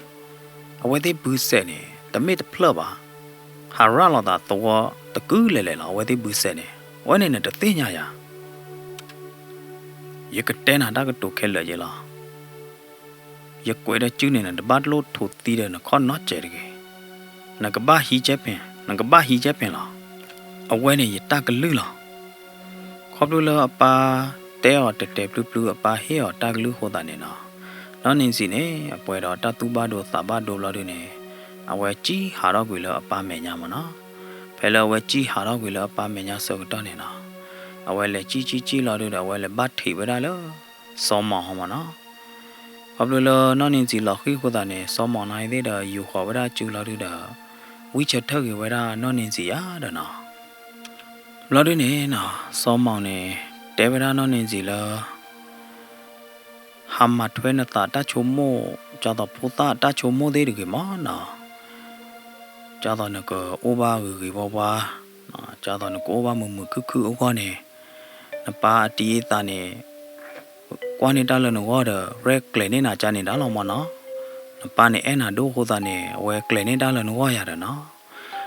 အဝဲသ့ၣ်ဘုစဲးန့ၣ် တမ့ၢ်တဖျၢၣ်ဘၣ်, ဟးရၣ်လီၤသးသဝီတကုာ်လဲၣ်လဲၣ်လီၤ. အဝဲသ့ၣ်ဘုစဲးန့ၣ် အဝဲန့ၣ်နတသ့ၣ်ညါယၤ. ယကတဲနၤတၢ်ကတိၤခဲလၢာ်ယဲလီၤ. ယကွဲးဒီးစုန့ၣ် နတဘၣ်လိၣ်ထူးသံဒီးနခီၣ်နီတစဲးတဂ့ၤ. နကဘၣ်ဟံးဆဲးဖ့ၣ်, နကဘၣ်ဟံးဆဲးဖ့ၣ်လီၤ. အဝဲန့ၣ်ယတၢ်ကလုၢ်လီၤ. ခီဖျိလၢအပၢ်တဲအီၤတဲာ်တဲာ်ဖျုဖျု အပၢ်ဟ့ၣ်အီၤတၢ်ကလုၢ်အဃိသတးန့ၣ်နီၤ, နီၢ်နံၣ်စံၣ်န့ၣ် အပှဲၤဒီးတၢ်သူၣ်ဘၣ်ဒိသးဘၣ်ဒိဘျီဒုန့ၣ်, အဝဲစံၣ်ဟးထီၣ်ကွံာ်လၢအပၢ်မဲာ်ညါမ့ၢ်နီၤ. ဖဲလၢအဝဲစံၣ်ဟးထီၣ်ကွံာ်လၢအပၢ်မဲာ်ညါဆၢကတီၢ်န့ၣ်နီၤ, အဝဲလဲၤစံၣ်စံၣ်စံၣ်လီၤဒုဒီး အဝဲလဲၤဘၣ်ထံးဝဲဒၣ်လၢ စီၤမီၣ်ဟီမ့ၢ်နီၤ. ခီဖျိလၢနီၢ်နံၣ်စံၣ်လီၤဃံၤအဃိသတးန့ၣ် စီၤမီၣ်နၤအံၤသ့ၣ်ဒီး ယူာ်ဃီၤဝဲဒၣ်စုလီၤဒုဒီး ဝံဆၢထၢၣ်က့ၤဝဲဒၣ်နီၢ်နံၣ်စံၣ်ယၤဒီးနီၤ. ဘျီဒုန့ၣ်နီၤ စီၤမီၣ်န့ၣ် တဲဝဲဒၣ်နီၢ်နံၣ်စံၣ်လၢ ဟးမၤထွဲနသးတၢ်ဆိကမိၣ်, ဒ်သိးဖိသၣ်တၢ်ဆိကမိၣ်သ့ၣ်တဂ့ၤမ့ၢ်နီၤ. ဒ်သိးနကအိၣ်ဘၣ်ဂ့ၤဂ့ၤဝါဝါ, ဒ်သိးနကအိၣ်ဘၣ်မုာ်မုာ်ခုၣ်ခုၣ်အဂီၢ်န့ၣ်, နပၢ်အတံၤအသးန့ၣ် ကွၢ်န့ၢ်တၢ်လၢနဂီၢ်ဒီး ရဲၣ်ကျဲၤန့ၢ်နၤကန့ၣ်ဒၣ်လီၤမ့ၢ်နီၤ. နပၢ်န့ၣ်အဲၣ်နၤဒိၣ်အဃိသတးန့ၣ် အဝဲကျဲၤန့ၢ်တၢ်လၢနဂီၢ်ယၤဒီးနီၤ.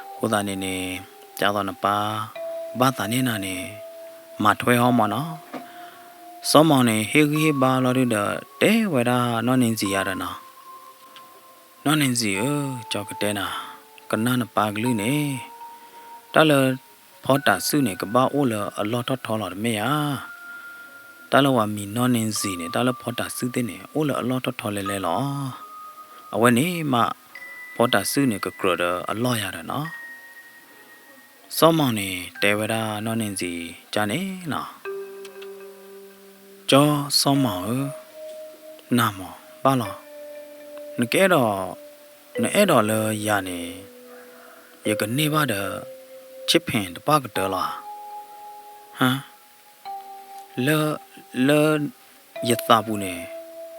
အဃိသတးန့ၣ်န့ၣ် ဒ်သိးနပၢ်ဘၣ်သးန့ၢ်နၤန့ၣ် မၤထွဲဟီမ့ၢ်နီၤ. စီၤမီၣ်န့ၣ် ဟ့ၣ်ဂံၢ်ဟ့ၣ်ဘါလီၤဒုဒီး တဲဝဲဒၣ်နီၢ်နံၣ်စံၣ်ယၤဒီးနီၤ. နီၢ်နံၣ်စံၣ်ဧၢ, ကၠီကတဲနၤ, ကနၣ်နပၢ်ကလုၢ်န့ၣ်, တၢ်လၢဖီတၢ်စုၣ်န့ၣ် ကဘၣ်အိၣ်လၢအလီၢ်ထီၣ်ထီလီၤတမ့ၢ်ဧါ. တၢ်လၢပှၤမံၤနီၢ်နံၣ်စံၣ်န့ၣ် တၢ်လၢဖီတၢ်စုၣ်သ့ၣ်န့ၣ် အိၣ်လၢအလီၢ်ထီၣ်ထီလဲၤလဲၤလီၤ. အဝဲန့ၣ်မး ဖီတၢ်စုၣ်န့ၣ် ကကြၢးဒီးအလီၢ်ယၤဒီးနီၤ. စီၤမီၣ်န့ၣ် တဲဝဲဒၣ်နီၢ်နံၣ်စံၣ်ကန့ၣ်နီၤ. ကၠီစီၤမီၣ်ဧၢ, နၤမ့ၢ်ဘၣ်လီၤ. နကအဲၣ်ဒိး, နအဲၣ်ဒိးလၢယၤန့ၣ် ယကန့ၢ်ဘၣ်ဒီး ဆ့ဖ့ၣ်တပှၢ်ကတၢၢ်လီၤဧါ. ဟါ, လၢ, လၢယသးပူၤန့ၣ်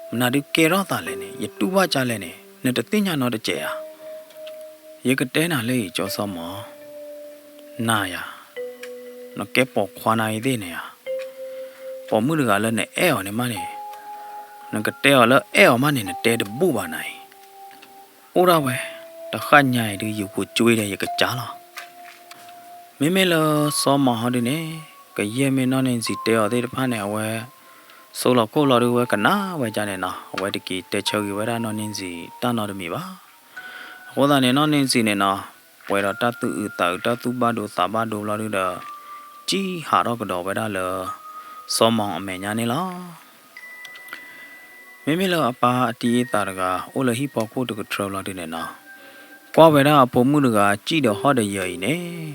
မနုၤဒုးကဲထီၣ်သးလဲၣ်န့ၣ် ယတူၢ်ဘၣ်ကၢ်လဲၣ်န့ၣ် နတသ့ၣ်ညါနီတစဲးဧါ. ယကတဲနၤလၢအံၤ ကၠီစီၤမီၣ်, နၤယၤ, နကဲပိာ်ခွါနၤအံၤသ့ၣ်န့ၣ်ဧါ. ပိာ်မုၣ်တဂၤလၢနအဲၣ်အီၤန့ၣ်မးန့ၣ်, နကတဲအီၤလၢအဲၣ်အီၤမးန့ၣ် နတဲတဘူၣ်ဘၣ်နၤအံၤ. အိၣ်ဒၣ်ဝဲ, တဃၣ်ညါအံၤဒုး ယိၤပူၤကွ့ဒီးယကစၢ်လီၤ. မ့မ့ၢ်လၢစီၤမီၣ်ဟီဒုန့ၣ် ကယဲၢ်မ့ၢ်နီၢ်နံၣ်စံၣ်တဲအီၤသ့ၣ်တဖၣ်န့ၣ် အဝဲ ဆိလီၤခိၣ်လီၤဒုး ဝဲကနၣ်ဝဲကန့ၣ်နီၤ, အဝဲတက့ၤတဲဆၢဂ့ၤဝဲဒၣ်နီၢ်နံၣ်စံၣ်တၢ်နီတမံၤဘၣ်. အဃိသတးန့ၣ် နီၢ်နံၣ်စံၣ်န့ၣ်နီၤ, ပှဲၤဒီးတၢ်သူၣ်အုးသးအုး တၢ်သူၣ်ဘၣ်ဒိသးဘၣ်ဒိဘျီဒုဒီး ကံၣ်ဟးထီၣ်ကဒီးဝဲဒၣ်လၢ စီၤမီၣ်အမဲာ်ညါန့ၣ်လီၤ. မ့မ့ၢ်လၢအပၢ်အတံၤအသးတဂၤ အိၣ်လၢဟံၣ်ဖီခိၣ်တကထြၢဘျီဒုန့ၣ်နီၤ, ကွၢ်ဝဲဒၣ်အဖိမုၣ်တဂၤ စံၣ်ဒီးဟီၣ်ဒီးယၢၤအံၤန့ၣ်,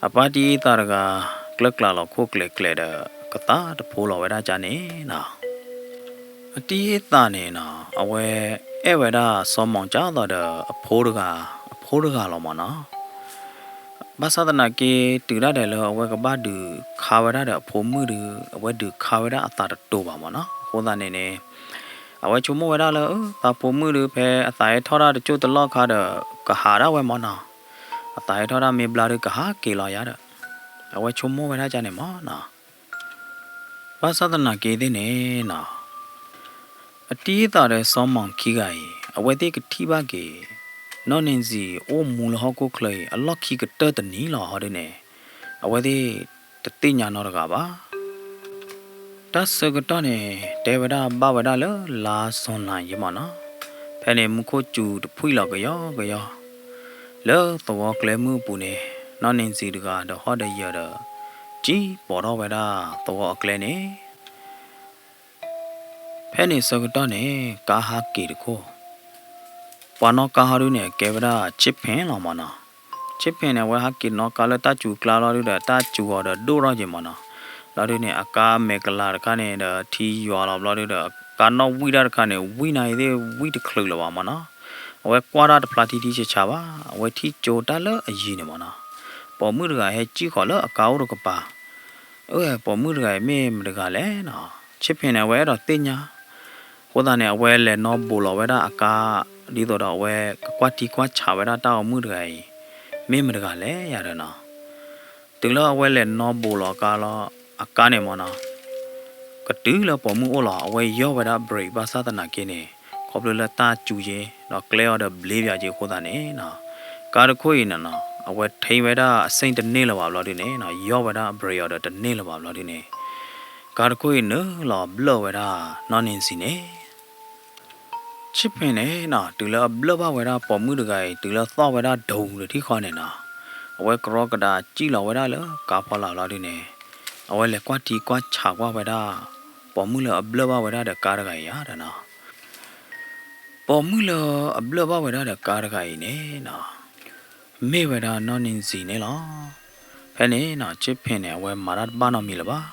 အပၢ်တံၤအသးတဂၤ ကျၢၵ်ၣ်ကျးလီၤခိၣ်ကျဲၤကျဲၤဒီး ကသးတဖိလီၤဝဲဒၣ်ကန့ၣ်နီၤ. အတံၤအသးန့ၣ်နီၤ အဝဲအဲၣ်ဝဲဒၣ်စီၤမီၣ်ကၢ်သိးဒီးအဖိတဂၤ, အဖိတဂၤလီၤမ့ၢ်နီၤ. ဘၣ်ဆၣ်သနာ်က့ တုၤဒၣ်ဒဲးလၢအဝဲကဘၣ်ဒုးခါဝဲဒၣ်ဒီးအဖိမုၣ်ဒုး အဝဲဒုးခါဝဲဒၣ်အသးတတိၤဘၣ်မ့ၢ်နီၤ. အဃိသတးန့ၣ်န့ၣ် အဝဲဆိကမိၣ်ဝဲဒၣ်လၢ သးဖိမုၣ်ဒုး ဖဲအသးဟဲထီၣ်တၢ်တစိၢ်တလီၢ်ခါဒီး ကဟးဒၣ်ဝဲမ့ၢ်နီၤ. အသးဟဲထီၣ်တၢ်မ့ၢ်ဘျါဒုး ကဟးက့ၤလီၤယၤဒီး အဝဲဆိကမိၣ်ဝဲဒၣ်ကန့ၣ်မ့ၢ်နီၤ. ဘၣ်ဆၣ်သနာ်က့သ့ၣ်န့ၣ်နီၤ, အတံၤအသးဒီးစီၤမီၣ်ခံဂၤအံၤ အဝဲသ့ၣ်ကထံၣ်ဘၣ်က့ၤ နီၢ်နံၣ်စံၣ်အိၣ်မူလၢဟီၣ်ခိၣ်ချၢအံၤ အလီၢ်ခံကတၢၢ်တနံၤလီၤဟီဒ်န့ၣ်, အဝဲသ့ၣ်တသ့ၣ်ညါနီတဂၤဘၣ်. တၢ်ဆၢကတီၢ်န့ၣ် တဲဝဲဒၣ်ဘၣ်ဝဲဒၣ်လၢလါစီၤနၤယံမ့ၢ်နီၤ. ဖဲန့ၣ်မူခိၣ်စူၤတဖှံၣ်လီၤကယီကယီ, လၢသဝီကျဲမုၢ်အပူၤန့ၣ် နီၢ်နံၣ်စံၣ်တဂၤဒီးဟီၣ်ဒီးယၢၤဒီး ကံၣ်ပိာ်ထီၣ်ဝဲဒၣ်သဝီအကျဲန့ၣ် ဖဲန့ၣ်ဆၢကတီၢ်န့ၣ် ကါဟးက့ၤတခိၣ်, ပှၤနီၣ်ကါဟီဒုန့ၣ် အကဲဝဲဒၣ်ဆ့ဖ့ၣ်လီၤမ့ၢ်နီၤ. ဆ့ဖ့ၣ်န့ၣ် အဝဲဟးက့ၤနီၣ်ကါလၢတၢ်စူၤကျါလီၤဒုဒီး တၢ်စူၤအီၤဒီးဒိၣ်ထီၣ်က့ၤမ့ၢ်နီၤ. လီၤဒုန့ၣ် အကါမဲာ်ကလၤတခါန့ၣ်ဒီး ထံယွၤလီၤဘျီဒုဒီး ကါနီၣ်ဝံၣ်တၢ်တခါန့ၣ် ဝံၣ်နၤအံၤသ့ၣ်ဝံၣ်တချုးလၢၤဘၣ်မ့ၢ်နီၤ. အဝဲကွၢ်တၢ်တဖျါထံထံဆးဆးဘၣ်, အဝဲထံၣ်ကၠိတၢ်လၢအယံၤန့ၣ်မ့ၢ်နီၤ, ပိာ်မုၣ်တဂၤဟဲကံၣ်ဃီၤလၢအကါအိၣ်တကပၤ, အၢ ပိာ်မုၣ်တဂၤအံၤမ့ၢ်မတဂၤလဲၣ်နီၤ, ဆ့ၣ်ဖ့ၣ်န့ၣ် အဝဲအဲၣ်ဒိးသ့ၣ်ညါ, အဃိသတးန့ၣ် အဝဲလဲၤနီၢ်ဘိးလီၤဝဲဒၣ်အကါ, ဒ်သိးဒီးအဝဲကကွၢ်ထံကွၢ်ဆးဝဲဒၣ်တၢ်အိၣ်မုၣ်တဂၤအံၤ, မ့ၢ်မတဂၤလဲၣ်ယၤဒီးနီၤ တုၤလၢအဝဲလဲၤနီၢ်ဘိးလီၤအကါလီၤ, အကါန့ၣ်မ့ၢ်နီၤ, ကတုၤလၢပိာ်မုၣ်အိၣ်လီၤ, အဝဲယီၢ်ဝဲဒၣ် brake ဘၣ်ဆၣ်သနာ်က့န့ၣ်, ခီဖျိလၢတၢ်စူၤယ့ၤ, ဒီးကျဲအီၤဒီးဘျ့ပၠးက့ၤအဃိသတးန့ၣ်နီၤ, ကါတခိၣ်အံၤန့ၣ်နီၤ, အဝဲထံၣ်ဝဲဒၣ်အစ့ၣ်တန့ၢ်လၢၤဘၣ်ဘျီဒုန့ၣ်နီၤ, ယီၢ်ဝဲဒၣ် brake အီၤဒီးတန့ၢ်လၢၤဘၣ်ဘျီဒုန့ၣ်, ကါတခိၣ်အံၤနုာ်လီၤဘျၢၣ်ဝဲဒၣ်နီၢ်နံၤစံၤန့ၣ် ဆ့ၣ်ဖ့ၣ်န့ၣ်နီၤ, တုၤလၢအဘျၢၣ်ဘၣ်ဝဲဒၣ်ပိာ်မုၣ်တဂၤအံၤ တုၤလၢသီၣ်ဝဲဒၣ်ဒိၣ်လၢထံၣ်ဃီန့ၣ်နီၤ, အဝဲကရီကဒါစံၣ်လီၤဝဲဒၣ်လၢကါဖီလာ်ဘျီဒုန့ၣ်, အဝဲလဲၤကွၢ်ထံကွၢ်ဆးကွၢ်ဝဲဒၣ်, ပိာ်မုၣ်လၢအဘျၢၣ်ဘၣ်ဝဲဒၣ်ဒီးကါတဂၤအံၤယၤဒီးနီၤ, ပိာ်မုၣ်လၢအဘျၢၣ်ဘၣ်ဝဲဒၣ်ဒီးကါတဂၤအံၤန့ၣ်နီၤ, မ့ၢ်ဝဲဒၣ်နီၢ်နံၤစံၤန့ၣ်လီၤ. ဖဲန့ၣ်နီၤ ဆ့ၣ်ဖ့ၣ်န့ၣ် အဝဲမၤတၢ်တဘၣ်နီတမံၤလၢၤဘၣ်.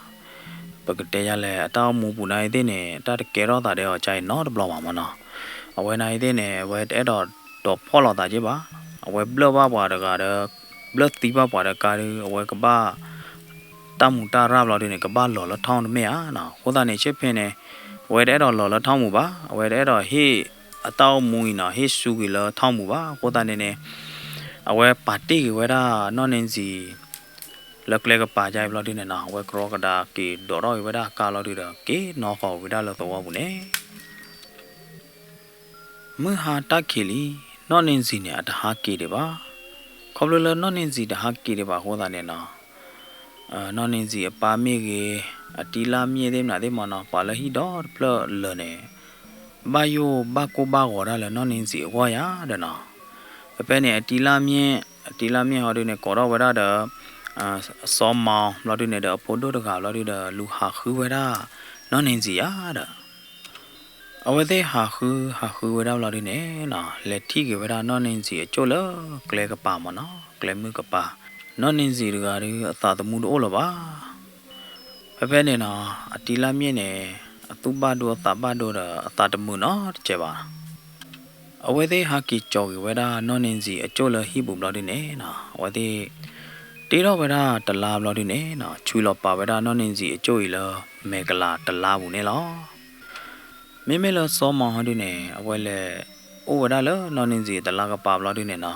ပကတဲယၤလဲၣ် အတၢ်အိၣ်မူပူၤနၤအံၤသ့ၣ်န့ၣ် တၢ်တကဲထီၣ်သးဒီးအီၤကါအံၤနီတဘျီဘၣ်မ့ၢ်နီၤ. အဝဲနၤအံၤသ့ၣ်န့ၣ် အဝဲတအဲၣ်ဒိးဒိးဖီၣ်လိာ်သးက့ဘၣ်. အဝဲဘျၢၣ်ဘၣ်ပှၤတဂၤဒီး ဘျၢၣ်သံဘၣ်ပှၤဒီးကါဒီး အဝဲကဘၣ် တၢ်မူးတၢ်ရၢ်ဘျီဒုန့ၣ် ကဘၣ်လီၤလၢထီၣ်တမ့ၢ်ဧါနီၤ. အဃိသတးန့ၣ် ဆ့ၣ်ဖ့ၣ်န့ၣ် အဝဲတအဲၣ်ဒိးလီၤလၢထီၣ်မူးဘၣ်. အဝဲတအဲၣ်ဒိးဟ့ၣ်အတၢ်အိၣ်မူအံၤနီၤ ဟ့ၣ်ဆူက့ၤလၢထီၣ်မူးဘၣ်. အဃိသတးန့ၣ်န့ၣ် အဝဲပာ်တ့ၢ်က့ၤဝဲဒၣ်နီၢ်နံၤစံၤ လၢကျဲကပၤကါအံၤဘျီဒုန့ၣ်နီၤ အဝဲကရီကဒါက့ၤဒိးထီၣ်က့ၤဝဲဒၣ်အကါလီၤဒုဒီး က့ၤနီၣ်ဃီၤဝဲဒၣ်လၢသဝီပူၤန့ၣ် မုၢ်ဟါတၢ်ခံးလံ, နီၢ်နံၤစံၤန့ၣ် အတဟးက့ၤဒံးဘၣ်. ခီဖျိလၢနီၢ်နံၤစံၤတဟးက့ၤဒံးဘၣ်အဃိသတးန့ၣ်နီၤ နီၢ်နံၤစံၤအပၢ်မ့ၢ်ဂ့ၤ, အတံၤလၢ်မ့ၢ်သ့ၣ်မနုၤသ့ၣ်မ့ၢ်နီၤ ပှၤလၢဟံၣ်ဒီတဖျၢၣ်လၢာ်န့ၣ် ဘၣ်ယိၣ်ဘၣ်ကိၢ်ဘၣ်ဂီၤတၢ်လၢနီၢ်နံၤစံၤအဂီၢ်ယၤဒီးနီၤ. ဖဲဖဲန့ၣ် အတံၤလၢ်မ့ၢ်, အတံၤလၢ်မ့ၢ်ဟီဒုန့ၣ် ကိးထီၣ်ဝဲဒၣ်ဒီး စီၤမီၤဘျီဒုန့ၣ်ဒီးအဖိဒိၣ်တဂၤဘျီဒုဒီး လူၤဟးဃုဝဲဒၣ် နီၢ်နံၤစံၤယၤဒီး အဝဲသ့ၣ်ဟးဃုဟးဃုဝဲဒၣ်ဘျီဒုန့ၣ်နီၤ လဲၤထံၣ်က့ၤဝဲဒၣ်နီၢ်နံၤစံၤအကၠိၣ်လၢကျဲကပၤမ့ၢ်နီၤ ကျဲမုၢ်ကပၤ, နီၢ်နံၤစံၤတဂၤဒုအသးသမူတအိၣ်လၢၤဘၣ်. ဖဲဖဲန့ၣ်နီၤ အတံၤလၢ်မ့ၢ်န့ၣ် အသူၣ်ဘၣ်ဒိအသးဘၣ်ဒိဒီးအသးတမုာ်နီတစဲးဘၣ်. အဝဲသ့ၣ်ဟးက့ၤကၠီၤက့ၤဝဲဒၣ်နီၢ်နံၤစံၤအကၠိၣ်လၢဟံၣ်ပူၤဘျီဒုန့ၣ်နီၤ အဝဲသ့ၣ် တ့ထီၣ်ဝဲဒၣ်တလါဘျီဒုန့ၣ်နီၤ ဆွံလီၤပာ်ဝဲဒၣ်နီၢ်နံၤစံၤအကၠိၣ်အံၤလၢမဲာ်ကလၤတလါပူၤန့ၣ်လီၤ. မ့မ့ၢ်လၢစီၤမီၤဟီဒုန့ၣ် အဝဲလဲၤအိၣ်ဝဲဒၣ်လၢနီၢ်နံၤစံၤတလါကပၤဘျီဒုန့ၣ်နီၤ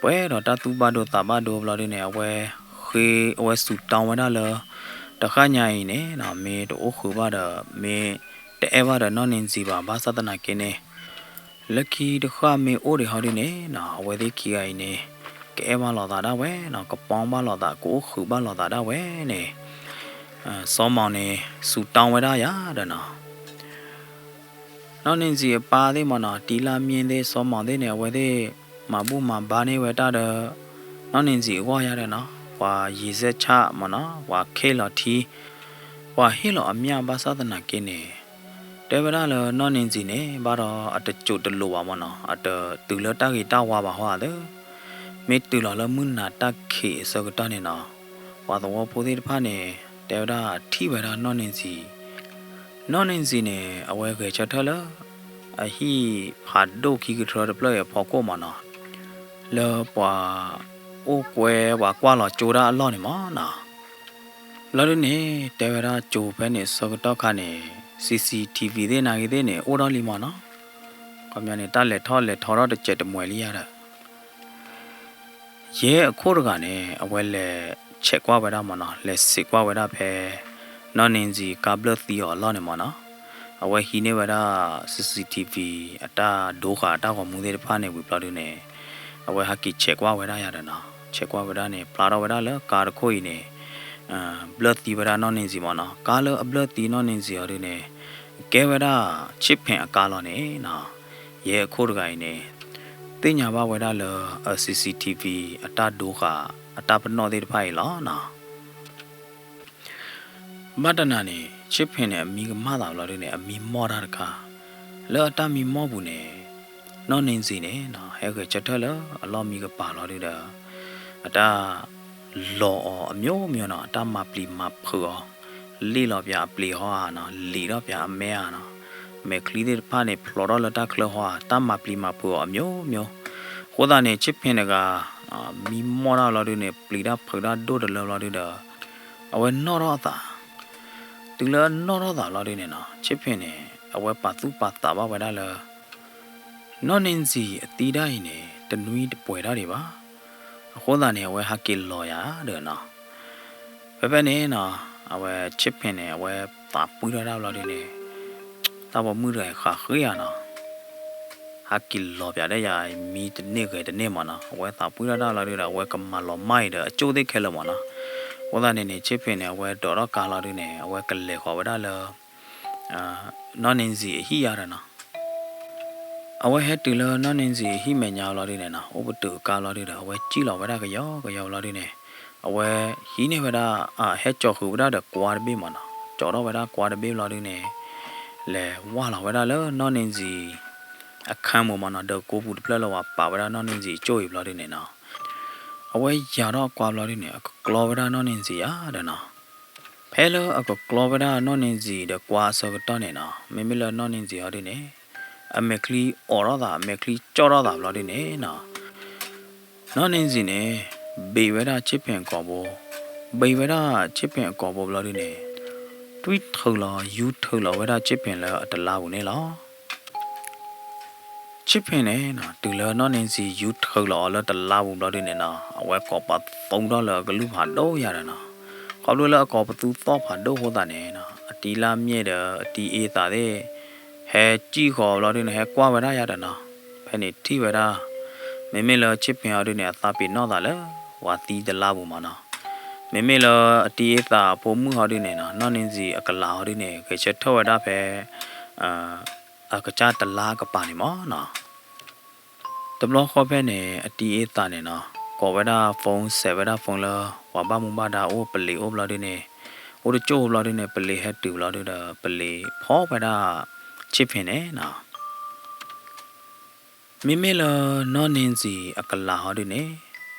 ပှဲၤဒီးတၢ်သူၣ်ဘၣ်ဒိသးဘၣ်ဒိဘျီဒုန့ၣ် အဝဲဃ့ အဝဲစူးတၢ်ဝဲဒၣ်လၢ တဃၣ်ညါအံၤန့ၣ်နီၤ မ့ၢ်တအိၣ်ဃုာ်ဘၣ်ဒီး မ့ၢ်တအဲၣ်ဘၣ်ဒီးနီၢ်နံၤစံၤဘၣ် ဘၣ်ဆၣ်သနာ်က့န့ၣ် လၢခံတဃၣ်မ့ၢ်အိၣ်ဒံးဟီဒုန့ၣ်နီၤ အဝဲသ့ၣ်ခံဂၤအံၤန့ၣ် ကအဲၣ်ဘၣ်လိာ်သးဒၣ်ဝဲနီၤ ကပီဘၣ်လိာ်သး ကအိၣ်ဃုာ်ဘၣ်လိာ်သးဒၣ်ဝဲန့ၣ် စီၤမီၤန့ၣ် စူးတၢ်ဝဲဒၣ်ယၤဒီးနီၤ နီၢ်နံၤစံၤအပၢ်သ့ၣ်မ့ၢ်နီၤ တံၤလၢ်မ့ၢ်သ့ၣ် စီၤမီၤသ့ၣ်န့ၣ် အဝဲသ့ၣ် မၤဘူၣ်မၤဘါန့ၢ်ဝဲတၢ်ဒီး နီၢ်နံၤစံၤအဂီၢ်ယၤဒီးနီၤ ပှၤယံၤစဲးဆၣ်မ့ၢ်နီၤ ပှၤခ့ၣ်လီၤထံ ပှၤဟ့ၣ်လီၤအမျၢ်ဘၣ်ဆၣ်သနာ်က့န့ၣ် တဲဝဲဒၣ်လၢနီၢ်နံၤစံၤန့ၣ် ဘၣ်ဒီးအတစိာ်တလိာ်ဘၣ်မ့ၢ်နီၤ အတတုၤလၢတၢ်ဂ့ၤတၢ်ဝါဘၣ်ဟီဧါသၢ မ့ၢ်တုၤလီၤလၢမုၢ်နၤတၢ်ခံးအဆၢကတီၢ်န့ၣ်နီၤ ပှၤသဝီဖိသ့ၣ်တဖၣ်န့ၣ် တဲဝဲဒၣ်ထံၣ်ဝဲဒၣ်နီၢ်နံၤစံၤ နီၢ်နံၤစံၤန့ၣ် အဝဲဂဲၤဆၢထၢၣ်လၢ အဟံၣ်ဖးဒိၣ်ခံကထြၢတဖျၢၣ်အံၤအဖီခိၣ်မ့ၢ်နီၤ လၢပှၤအိၣ်ကွဲ ပှၤကွၢ်လီၤကၠိဒၣ်အလီၢ်န့ၣ်မ့ၢ်နီၤ ဘျီဒုန့ၣ် တဲဝဲဒၣ်ကၠိဖဲန့ၣ်ဆၢကတီၢ်ခါန့ၣ် CCTV သ့ၣ်နာ်ဂ့ၤသ့ၣ်န့ၣ် အိၣ်ထီၣ်လံမ့ၢ်နီၤ ခီပညီန့ၣ် တၢ်လဲၤထီၣ်လဲၤထီထီၣ်တစဲးတမှဲၤလံယၤဒီး ယဲအခိၣ်တဂၤန့ၣ် အဝဲလဲၤဆဲးကွၢ်ဝဲဒၣ်မ့ၢ်နီၤ လဲၤစံးကွၢ်ဝဲဒၣ်ဖဲ နီၢ်နံၤစံၤကါဘျၢၣ်သံအီၤအလီၢ်န့ၣ်မ့ၢ်နီၤ အဝဲဟံးန့ၢ်ဝဲဒၣ် CCTV အတၢ်ဒိဃာ်အတၢ်ဂီၤမူသ့ၣ်တဖၣ်န့ၣ်ဝံၤဘျီဒုန့ၣ် အဝဲဟဲက့ၤဆဲးကွၢ်ဝဲဒၣ်ယၤဒီးနီၤ ဆဲးကွၢ်ဝဲဒၣ်န့ၣ် ဖျါထီၣ်ဝဲဒၣ်လၢကါတခိၣ်အံၤန့ၣ် ဘျၢၣ်သံဝဲဒၣ်နီၢ်နံၤစံၤမ့ၢ်နီၤ ကါလၢအဘျၢၣ်သံနီၢ်နံၤစံၤအီၤဒုန့ၣ် ကဲဝဲဒၣ် ဆ့ၣ်ဖ့ၣ်အကါလီၤန့ၣ်နီၤ ယဲအခိၣ်တဂၤအံၤန့ၣ် သ့ၣ်ညါဘၣ်ဝဲဒၣ်လၢ အ CCTV အတၢ်ဒိဃာ် အတၢ်ပနီၣ်သ့ၣ်တဖၣ်အံၤလီၤနီၤ ဘၣ်တနၤန့ၣ် ဆ့ၣ်ဖ့ၣ်န့ၣ် အမံကမၣ်သးဘျီဒုန့ၣ် အမံမီၢ်တၢ်တခါ လၢအတၢ်မံမီၢ်ပူၤန့ၣ် နီၢ်နံၤစံၤန့ၣ်နီၤ ဟဲဂဲၤဆၢထၢၣ်လၢအလီၢ်မံကပၤလီၤဒုဒီး အတၢ် လီၤအီၤအမျိုးမျိုးနီၤ အတၢ်မၤပျံၤမၤဖုးအီၤ လ့ၣ်လီၤပၠးအပျ့ၤဟီဧါနီၤ လံာ်ထီၣ်ပၠးအမဲဧါနီၤ မဲာ်ချံသ့ၣ်တဖၣ်န့ၣ် ဖျိးထီၣ်လၢတၢ်ချၢဟီဧါ, တၢ်မၤပျံၤမၤဖုးအီၤအမျိုးမျိုး. အဃိသတးန့ၣ် ချစ်ဖင်တဂၤ မံမီၢ်တၢ်လီၤဒုန့ၣ် ပျံၤတၢ်ဖုးတၢ်ဒိၣ်တလၢလီၤဒုဒီး အဝဲနီၣ်ထီၣ်အသး. တုၤလၢအနီၣ်ထီၣ်သးလီၤဒုန့ၣ်နီၤ ချစ်ဖင်န့ၣ် အဝဲပာ်သူၣ်ပာ်သးဘၣ်ဝဲဒၣ်လၢ နီၢ်နံၤစံၤအသံတၢ်အံၤန့ၣ် တနွံတပှဲၤတၢ်ဒံးဘၣ်. အဃိသတးန့ၣ် အဝဲဟးက့ၤလီၤယၤဒီးနီၤ. ဖဲဖဲန့ၣ်နီၤ အဝဲချစ်ဖင်န့ၣ် အဝဲသးပှံၢ်ထီၣ်တၢ်ဘျီဒုန့ၣ် တၢ်ပိာ်မုၣ်တဂၤအံၤဃးဃ့ယၤနီၤ. ဟးက့ၤလီၤပၠးဒၣ်ယၤ မံတန့ၢ်ဂဲၤတန့ၢ်မးနီၤ. အဝဲသးပှံၢ်ထီၣ်တၢ်လီၤဒုဒီး အဝဲကမၤလီၤမၢ်အံၤဒီးအကၠိၣ်သ့ၣ်ခဲလၢာ်မးနီၤ. အဃိသတးန့ၣ်န့ၣ် ချစ်ဖင်န့ၣ် အဝဲဒိးထီၣ်ကါလီၤဒုန့ၣ် အဝဲကလဲၤဃီၤဝဲဒၣ်လၢ နီၢ်နံၤစံၤအဟံၣ်ယၤဒီးနီၤ. အဝဲဟဲတုၤလၢနီၢ်နံၤစံၤအဟံၣ်မဲာ်ညါလီၤဒုန့ၣ်နီၤ အိၣ်ပတုာ်အကါလီၤဒုဒီး အဝဲစံၣ်လီၤဝဲဒၣ်ကယီကယီလီၤဒုန့ၣ် အဝဲဟံးန့ၢ်ဝဲဒၣ် ဟဲကၠီၤဃုာ်ဝဲဒၣ်ဒီးကွါတဘ့ၣ်မးနီၤ. ကၠီၤထီၣ်ဝဲဒၣ်ကွါတဘ့ၣ်လီၤဒုန့ၣ် လဲၤဝၢ်လီၤဝဲဒၣ်လၢနီၢ်နံၤစံၤ အခန်းပူၤမးနီၤ ဒီးကိးပူၤတဖျၢၣ်လၢပှၤပာ်ဝဲဒၣ်နီၢ်နံၤစံၤအကၠိၣ်အံၤဘျီဒုန့ၣ်နီၤ. အဝဲယၤထီၣ်ကွါဘျီဒုန့ၣ် အကကျီဝဲဒၣ်နီၢ်နံၤစံၤယၤဒီးနီၤ. ဖဲလၢအကကျီဝဲဒၣ်နီၢ်နံၤစံၤဒီးကွါအဆၢကတီၢ်န့ၣ်နီၤ မ့မ့ၢ်လၢနီၢ်နံၤစံၤဟီဒုန့ၣ် အမဲာ်ချံအိးထီၣ်သး အမဲာ်ချံကၠီၣ်ထီၣ်သးဘျီဒုန့ၣ်နီၤ နီၢ်နံၤစံၤန့ၣ် ဘ့းဝဲဒၣ်ချစ်ဖင်အကိာ်ဘိ, ဘ့းဝဲဒၣ်ချစ်ဖင်အကိာ်ဘိဘျီဒုန့ၣ် တွံၢ်ထုးလီၤ ယူၤထုးလီၤဝဲဒၣ်ချစ်ဖင်လၢအတလါပူၤန့ၣ်လီၤ. ချစ်ဖင်န့ၣ်နီၤ တုၤလၢနီၢ်နံၤစံၤယူၤထုးလီၤအီၤလၢတလါပူၤဘျီဒုန့ၣ်နီၤ အဝဲကိးပသူထီၣ်လၢအကလုၢ်ဖးဒိၣ်ယၤဒီးနီၤ. ခီဖျိလၢအကိးပသူသီၣ်ဖးဒိၣ်အဃိသတးန့ၣ်နီၤ အတံၤလၢ်မ့ၢ်ဒီးအတံၤအ့သးသ့ၣ် ဟဲစံၣ်ဃီၤဘျီဒုန့ၣ် ဟဲကွၢ်ဝဲဒၣ်ယၤဒီးနီၤ. ဖဲန့ၣ်ထံၣ်ဝဲဒၣ် မ့မ့ၢ်လၢချစ်ဖင်ဟီဒုန့ၣ် အသးပ့ၤနီၣ်သးလၢ ပှၤသံတလါပူၤမးနီၤ. မ့မ့ၢ်လၢအတံၤအ့သးအဖိမုၣ်ဟီဒုန့ၣ်နီၤ နီၢ်နံၤစံၤအကလၤဟီဒုန့ၣ် ဂဲၤဆၢထၢၣ်ဝဲဒၣ်ဖဲ အကစၢ်တလါအကပၤန့ၣ်မးနီၤ. တဘျီဃီဖဲန့ၣ် အတံၤအ့သးန့ၣ်နီၤ ကိးဝဲဒၣ် phone စဲးဝဲဒၣ် phone လၢ ပှၤဘၣ်မူဘၣ်ဒါအိၣ် ပလံၤအိၣ်ဘျီဒုန့ၣ် အိၣ်တကၠိၢ်ဘျီဒုန့ၣ် ပလံၤဟဲတုၤဘျီဒုဒီး ပလံၤဖီၣ်ဝဲဒၣ် ချစ်ဖင်န့ၣ်နီၤ. မ့မ့ၢ်လၢနီၢ်နံၤစံၤအကလၤဟီဒုန့ၣ်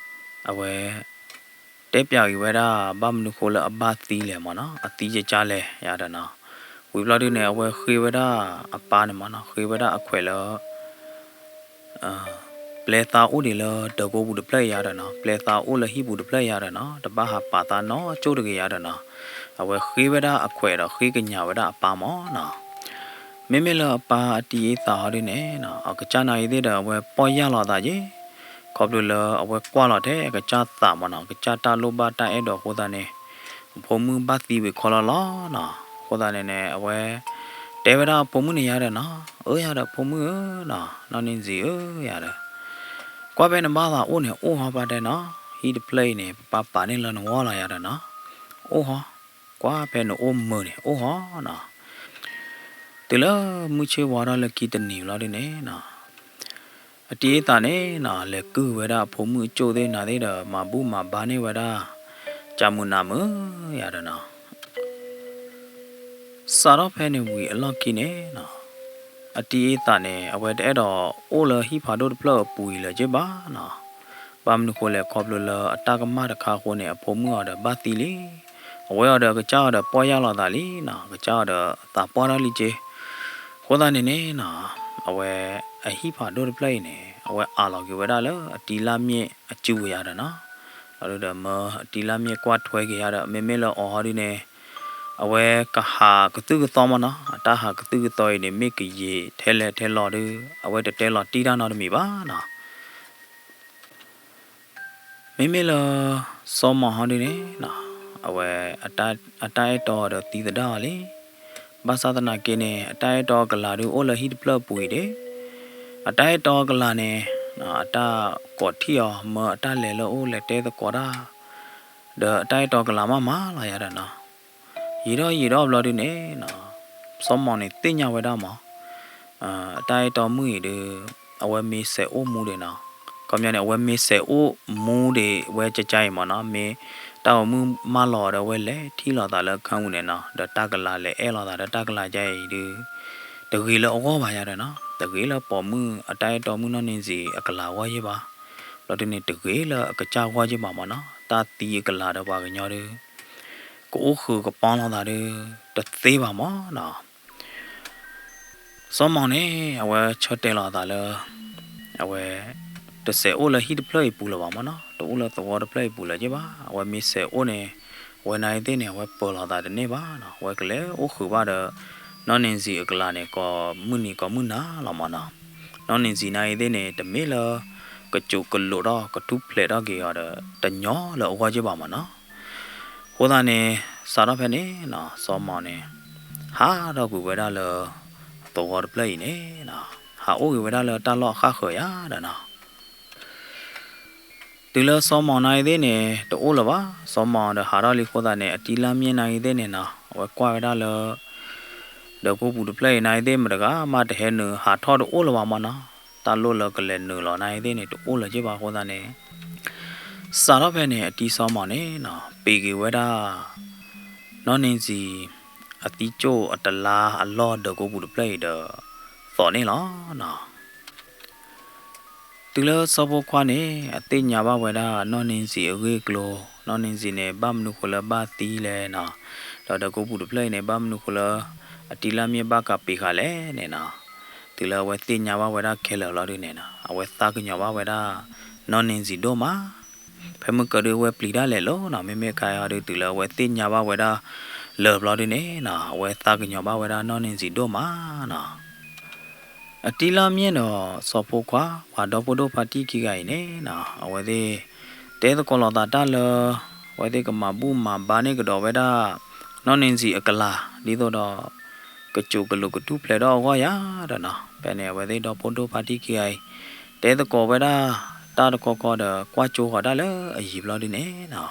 အဝဲ တဲပၠးက့ၤဝဲဒၣ် ဘၣ်မနုၤဃိလၢအဘၣ်သံလဲၣ်မးနီၤ အသံကကၢ်လဲၣ်ယၤဒီးနီၤ. ဝံၤဘျီဒုန့ၣ် အဝဲဃ့ဝဲဒၣ်အပၢ်န့ၣ်မးနီၤ ဃ့ဝဲဒၣ်အခွဲးလၢ ပျဲသးအိၣ်ဒံးလၢဒၢးကိပူၤတဖျၢၣ်ယၤဒီးနီၤ ပျဲသးအိၣ်လၢဟံၣ်ပူၤတဖျၢၣ်ယၤဒီးနီၤ တဘၣ်ဟးပာ်သးနီတကၠိၢ်တဂ့ၤယၤဒီးနီၤ. အဝဲဃ့ဝဲဒၣ်အခွဲးဒီးဃ့ကညးဝဲဒၣ်အပၢ်မးနီၤ. မ့မ့ၢ်လၢအပၢ်အတံၤအ့သးဟီဒုန့ၣ်နီၤ အကစၢ်နာ်အံၤသ့ၣ်ဒီးအဝဲပီၢ်ယၢ်လီၤသးက့ၤ ခီဖျိလၢအဝဲကွၢ်လီၤထဲအကစၢ်သးမးနီၤ အကစၢ်တၢ်လိၣ်ဘၣ်တၢ်အဲၣ်ဒိးအဃိသတးန့ၣ် အဖိမုၣ်ဘၣ်သံဝံၤခီလီၤလီၤနီၤ. အဃိသတးန့ၣ်န့ၣ် အဝဲ တဲဝဲဒၣ်အဖိမုၣ်န့ၣ်ယၤဒီးနီၤ အၢယၤဒီးဖိမုၣ်ဧၢနီၤ နီၢ်နံၤစံၤဧၢယၤဒီး ကွၢ်ဖဲနဘၣ်သးအိၣ်န့ၣ် အိၣ်ဟီပၢ်တဲနီၤ ဟံၣ်တဖျၢၣ်အံၤန့ၣ် ပပၢ်ပာ်န့ၢ်လၢနဂီၢ်လီၤယၤဒီးနီၤ အိၣ်ဟီ ကွၢ်ဖဲနအိၣ်မုာ်န့ၣ် အိၣ်ဟီနီၤ. တုၤလၢမုၢ်ဆ့ၣ်ဝါထီၣ်လၢခံတနံၤဘျီဒုန့ၣ်နီၤ အတံၤအ့သးန့ၣ်နီၤ လဲၤကုၢ်ဝဲဒၣ်အဖိမုၣ်အကၠိၣ်သ့ၣ်နၤသ့ၣ်ဒီး မၤဘူၣ်မၤဘါန့ၢ်ဝဲဒၣ် ကၢ်မုၢ်နၤမုၢ်ယၤဒီးနီၤ စးထီၣ်ဖဲန့ၣ်ဝံၤအလီၢ်ခံန့ၣ်နီၤ အတံၤအ့သးန့ၣ် အဝဲတအဲၣ်ဒိးအိၣ်လၢဟံၣ်ဖးဒိၣ်တဖျၢၣ်အပူၤအံၤလၢၤက့ၤဘၣ်နီၤ. ဘၣ်မနုၤဃိလဲၣ် ခီဖျိလၢအတၢ်ကမၣ်တခါအဃိန့ၣ် အဖိမုၣ်အီၤဒီးဘၣ်သံလံ. အဝဲအီၤဒီးအကစၢ်အီၤဒီးပီၢ်ယၢ်လီၤသးလံနီၤ အကစၢ်အီၤဒီးသးပှၢ်ထီၣ်လံက့ၤ. အဃိသတးန့ၣ်န့ၣ်နီၤ အဝဲအဟံၣ်ဖးဒိၣ်တဖျၢၣ်အံၤန့ၣ် အဝဲအးလီၤက့ၤဝဲဒၣ်လၢအတံၤလၢ်မ့ၢ်အစုပူၤယၤဒီးနီၤ ဒီးမၢအတံၤလၢ်မ့ၢ်ကွၢ်ထွဲက့ၤယၤဒီး မ့မ့ၢ်လၢအီၤဟီဒုန့ၣ် အဝဲကဟးကသုၣ်ကသီမးနီၤ အတၢ်ဟးကသုၣ်ကသီအံၤန့ၣ် မ့ၢ်ကယံာ်ထဲလဲၣ်ထဲလီၤဒု အဝဲတတဲလီၤတံၢ်တၢ်နီတမံၤဘၣ်နီၤ. မ့မ့ၢ်လၢ စီၤမီၤဟီဒုန့ၣ်နီၤ အဝဲ အတၢ်အဲၣ်တီဒီးသံသဒၣ်အီၤလံ. ဘၣ်ဆၣ်သနာ်က့န့ၣ် အတၢ်အဲၣ်တီအကလၤဒုအိၣ်လၢဟံၣ်တဖျၢၣ်အပူၤအံၤဒၣ် အတၢ်အဲၣ်တီအကလၤန့ၣ် အတၢ်ကိးထံၣ်အီၤ မၢအတၢ်လဲၤလၢအအိၣ်လဲၤတဲသကိးတၢ် ဒီးအတၢ်အဲၣ်တီအကလၤမးမးလီၤယၤဒီးနီၤ. ယံာ်ထီၣ်ယံာ်ထီၣ်ဘျီဒုန့ၣ်နီၤ စီၤမီၤန့ၣ်သ့ၣ်ညါဝဲဒၣ်မး အတၢ်အဲၣ်တီမုၣ်အံၤဒု အဝဲမ့ၢ်စဲးအိၣ်မူဒံးနီၤ. ခီပညီန့ၣ် အဝဲမ့ၢ်စဲးအိၣ်မူဒံးဝဲကကအံၤမးနီၤ မ့ၢ်တၢ်ဂီၤမုၢ်မၢလီၤဒီးအဝဲလဲၤထံၣ်လိာ်သးလၢအခၢၣ်ပူၤန့ၣ်နီၤ ဒီးတၢ်ကလၤလဲၤအဲၣ်လိာ်သးဒီးတၢ်ကလၤကကအံၤဒု တဂ့ၤလၢအဂီၢ်ဘၣ်ယၤဒီးနီၤ တဂ့ၤလၢပိာ်မုၣ်အတၢ်အဲၣ်တီမုၣ်နီၢ်နံၤစံၤအကလၤအဂီၢ်ယ့ၢ်ဘၣ်. ဘျီဒုန့ၣ် တဂ့ၤလၢအကစၢ်အဂီၢ်ယ့ၢ်ဘၣ်မးနီၤ တၢ်သံအကလၤဒီးပှၤကညီဒု ကအိၣ်ဃုာ်ကပီၤလိာ်သးဒု တသ့ဘၣ်မးနီၤ. စီၤမီၤန့ၣ် အဝဲဆၢတဲာ်လီၤအသးလၢ အဝဲ တစဲးအိၣ်လၢဟံၣ်တဖျၢၣ်အံၤပူၤလၢၤဘၣ်မၢ်နီၤ, တအိၣ်လၢသဝီတဖျၢၣ်အံၤပူၤလၢၤက့ဘၣ်. အဝဲမ့ၢ်စဲးအိၣ်န့ၣ် အဝဲနၤအံၤသ့ၣ်န့ၣ် အဝဲပၢၤလီၤသးတန့ၢ်ဘၣ်နီၤ, အဝဲကလဲၤအိၣ်ဃုာ်ဘၣ်ဒီး နီၢ်နံၤစံၤအကလၤန့ၣ် ကိးမုၢ်နံၤကိးမုၢ်နၤလီၤမၢ်နီၤ. နီၢ်နံၤစံၤနၤအံၤသ့ၣ်န့ၣ် တမ့ၢ်လၢ ကစိာ်ကလိာ်ထီၣ်ကထူၣ်ဖျဲးထီၣ်က့ၤအီၤဒီး တညီလၢအဂီၢ်က့ဘၣ်မၢ်နီၤ. အဃိသတးန့ၣ် စးထီၣ်ဖဲန့ၣ်နီၤ စီၤမီၤန့ၣ် ဟးထီၣ်ကွံာ်ဝဲဒၣ်လၢ သဝီတဖျၢၣ်အံၤန့ၣ်နီၤ ဟးအိၣ်က့ၤဝဲဒၣ်လၢတၢ်လီၢ်အဃၣ်ဃၢၤယၤဒီးနီၤ တုၤလၢစီၤမီၤနၤအံၤသ့ၣ်န့ၣ် တအိၣ်လၢၤဘၣ်. စီၤမီၤဒီးဟးထီၣ်လံအဃိသတးန့ၣ် အတံၤလၢ်မ့ၢ်နၤအံၤသ့ၣ်န့ၣ်နီၤ အဝဲကွၢ်ဝဲဒၣ်လၢ ဒၢးကိးပူၤတဖျၢၣ်အံၤနၤအံၤသ့ၣ်မတဂၤမးတဟဲနုာ်ဟးထီၣ်တအိၣ်လၢၤဘၣ်မၢ်နီၤ. တၢ်လိၣ်လၢကလဲၤနုာ်လီၤနၤအံၤသ့ၣ်န့ၣ် တအိၣ်လၢၤက့ဘၣ်အဃိသတးန့ၣ် စးထီၣ်ဖဲန့ၣ် အတံၤစီၤမီၤန့ၣ်နီၤ ပ့ၤက့ၤဝဲဒၣ် နီၢ်နံၤစံၤ အသံကၠိၣ်အတလါအလီၢ်ဒၢးကိးပူၤတဖျၢၣ်အံၤဒီး သိးန့ၣ်လီၤနီၤ. တုၤလၢစီၤဖိခွါန့ၣ် အသ့ၣ်ညါဘၣ်ဝဲဒၣ် နီၢ်နံၤစံၤအဂ့ၢ်အကျိၤ, နီၢ်နံၤစံၤန့ၣ် ဘၣ်မနုၤဃိလၢဘၣ်သံလဲၣ်နီၤ, ဒီးဒၢးကိးပူၤတဖျၢၣ်အံၤန့ၣ် ဘၣ်မနုၤဃိလၢ အတံၤလၢ်မ့ၢ်ဘၣ်ကးပ့ၤဃာ်လဲၣ်န့ၣ်နီၤ. တုၤလၢအဝဲသ့ၣ်ညါဘၣ်ဝဲဒၣ်ခဲလၢာ်ဘျီဒုန့ၣ်နီၤ အဝဲသးကညီၤဘၣ်ဝဲဒၣ် နီၢ်နံၤစံၤဒိၣ်မး ဖဲမုၢ်ကၢဒုအဝဲပျံၤဒၣ်လဲာ်လီၤနီၤ, မ့မ့ၢ်ခါအံၤဒု တုၤလၢအဝဲသ့ၣ်ညါဘၣ်ဝဲဒၣ်လၢာ်ဘျီဒုန့ၣ်နီၤ အဝဲသးကညီၤဘၣ်ဝဲဒၣ်နီၢ်နံၤစံၤဒိၣ်မးနီၤ. အတံၤလၢ်မ့ၢ်ဒီးစီၤဖိခွါ ပှၤဒီဖိဒိၣ်ဖါတံၢ်ခံဂၤအံၤန့ၣ်နီၤ အဝဲသ့ၣ် တဲသကိးလိာ်သးတၢ်လၢ အဝဲသ့ၣ်ကမၤဘူၣ်မၤဘါန့ၢ်ကဒီးဝဲဒၣ် နီၢ်နံၤစံၤအကလၤ ဒ်သိးဒီး ကစိာ်ကလိာ်ကထူၣ်ဖျဲးထီၣ်အဂီၢ်ယၤဒီးနီၤ, ဖဲန့ၣ် အဝဲသ့ၣ်ဒီဖိဒိၣ်ဖါတံၢ်ခံဂၤအံၤ တဲသကိးဝဲဒၣ် တၢ်တခီခီဒီး ကွၢ်ကၠိဃီၤတၢ်လၢအယံၤဘျီဒုန့ၣ်နီၤ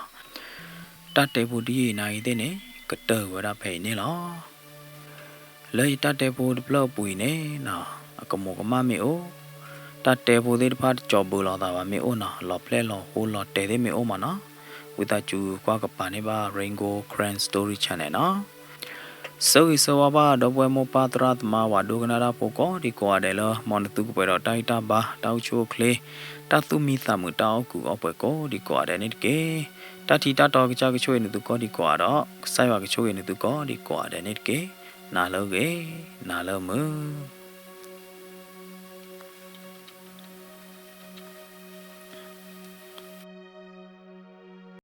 တၢ်တဲဖိဒ်အံၤနၤအံၤသ့ၣ်န့ၣ် ကတၢၢ်ဝဲဒၣ်ဖဲအံၤန့ၣ်လီၤ. လၢယတၢ်တဲဖိတဖျၢၣ်အပူၤအံၤန့ၣ်နီၤ အကမူးကမၣ်မ့ၢ်အိၣ်, တၢ်တဲဖိသ့ၣ်တဖၣ်တကၠီၤဘုးလိာ်သးဘၣ်မ့ၢ်အိၣ်နီၤ, လီၤဖျဲၣ်လီၤဃိလီၤတဲာ်သ့ၣ်မ့ၢ်အိၣ်မးနီၤ, ဝံသးစူၤကွၢ်ကပၤန့ၢ်ဘၣ် Rain Gold Karen Story Channel နီၤ. ဆၢဂ့ၤဆၢဝါဘၣ် ဒီပုၢ်ဝဲၢ်မိၢ်ပၢ်သရၣ်သမါ ပှၤဒိကနၣ်တၢ်ဖိကိးဒံကိးဂၤဒဲးလၢ မ်နသုကပှဲၤဒီးတၢ်ဂံၢ်တၢ်ဘါ တၢ်အိၣ်ဆူၣ်အိၣ်ချ့ တၢ်သူၣ်မံသးမုာ် တၢ်အီၣ်ကုာ်အီပှဲၤကိးဒံကိးဂၤဒဲးန့ၣ်တက့ၢ်. တၢ်ထံၣ်တၢ်တီကစၢ်ကဆိၣ်ဂ့ၤနသုကိးဒံကိးဂၤဒီး ကစၢ်ယွၤကဆိၣ်ဂ့ၤနသုကိးဒံကိးဂၤဒဲးန့ၣ်တက့ၢ်. နၤလၢအဂ့ၤ, နၤလၢမုာ်.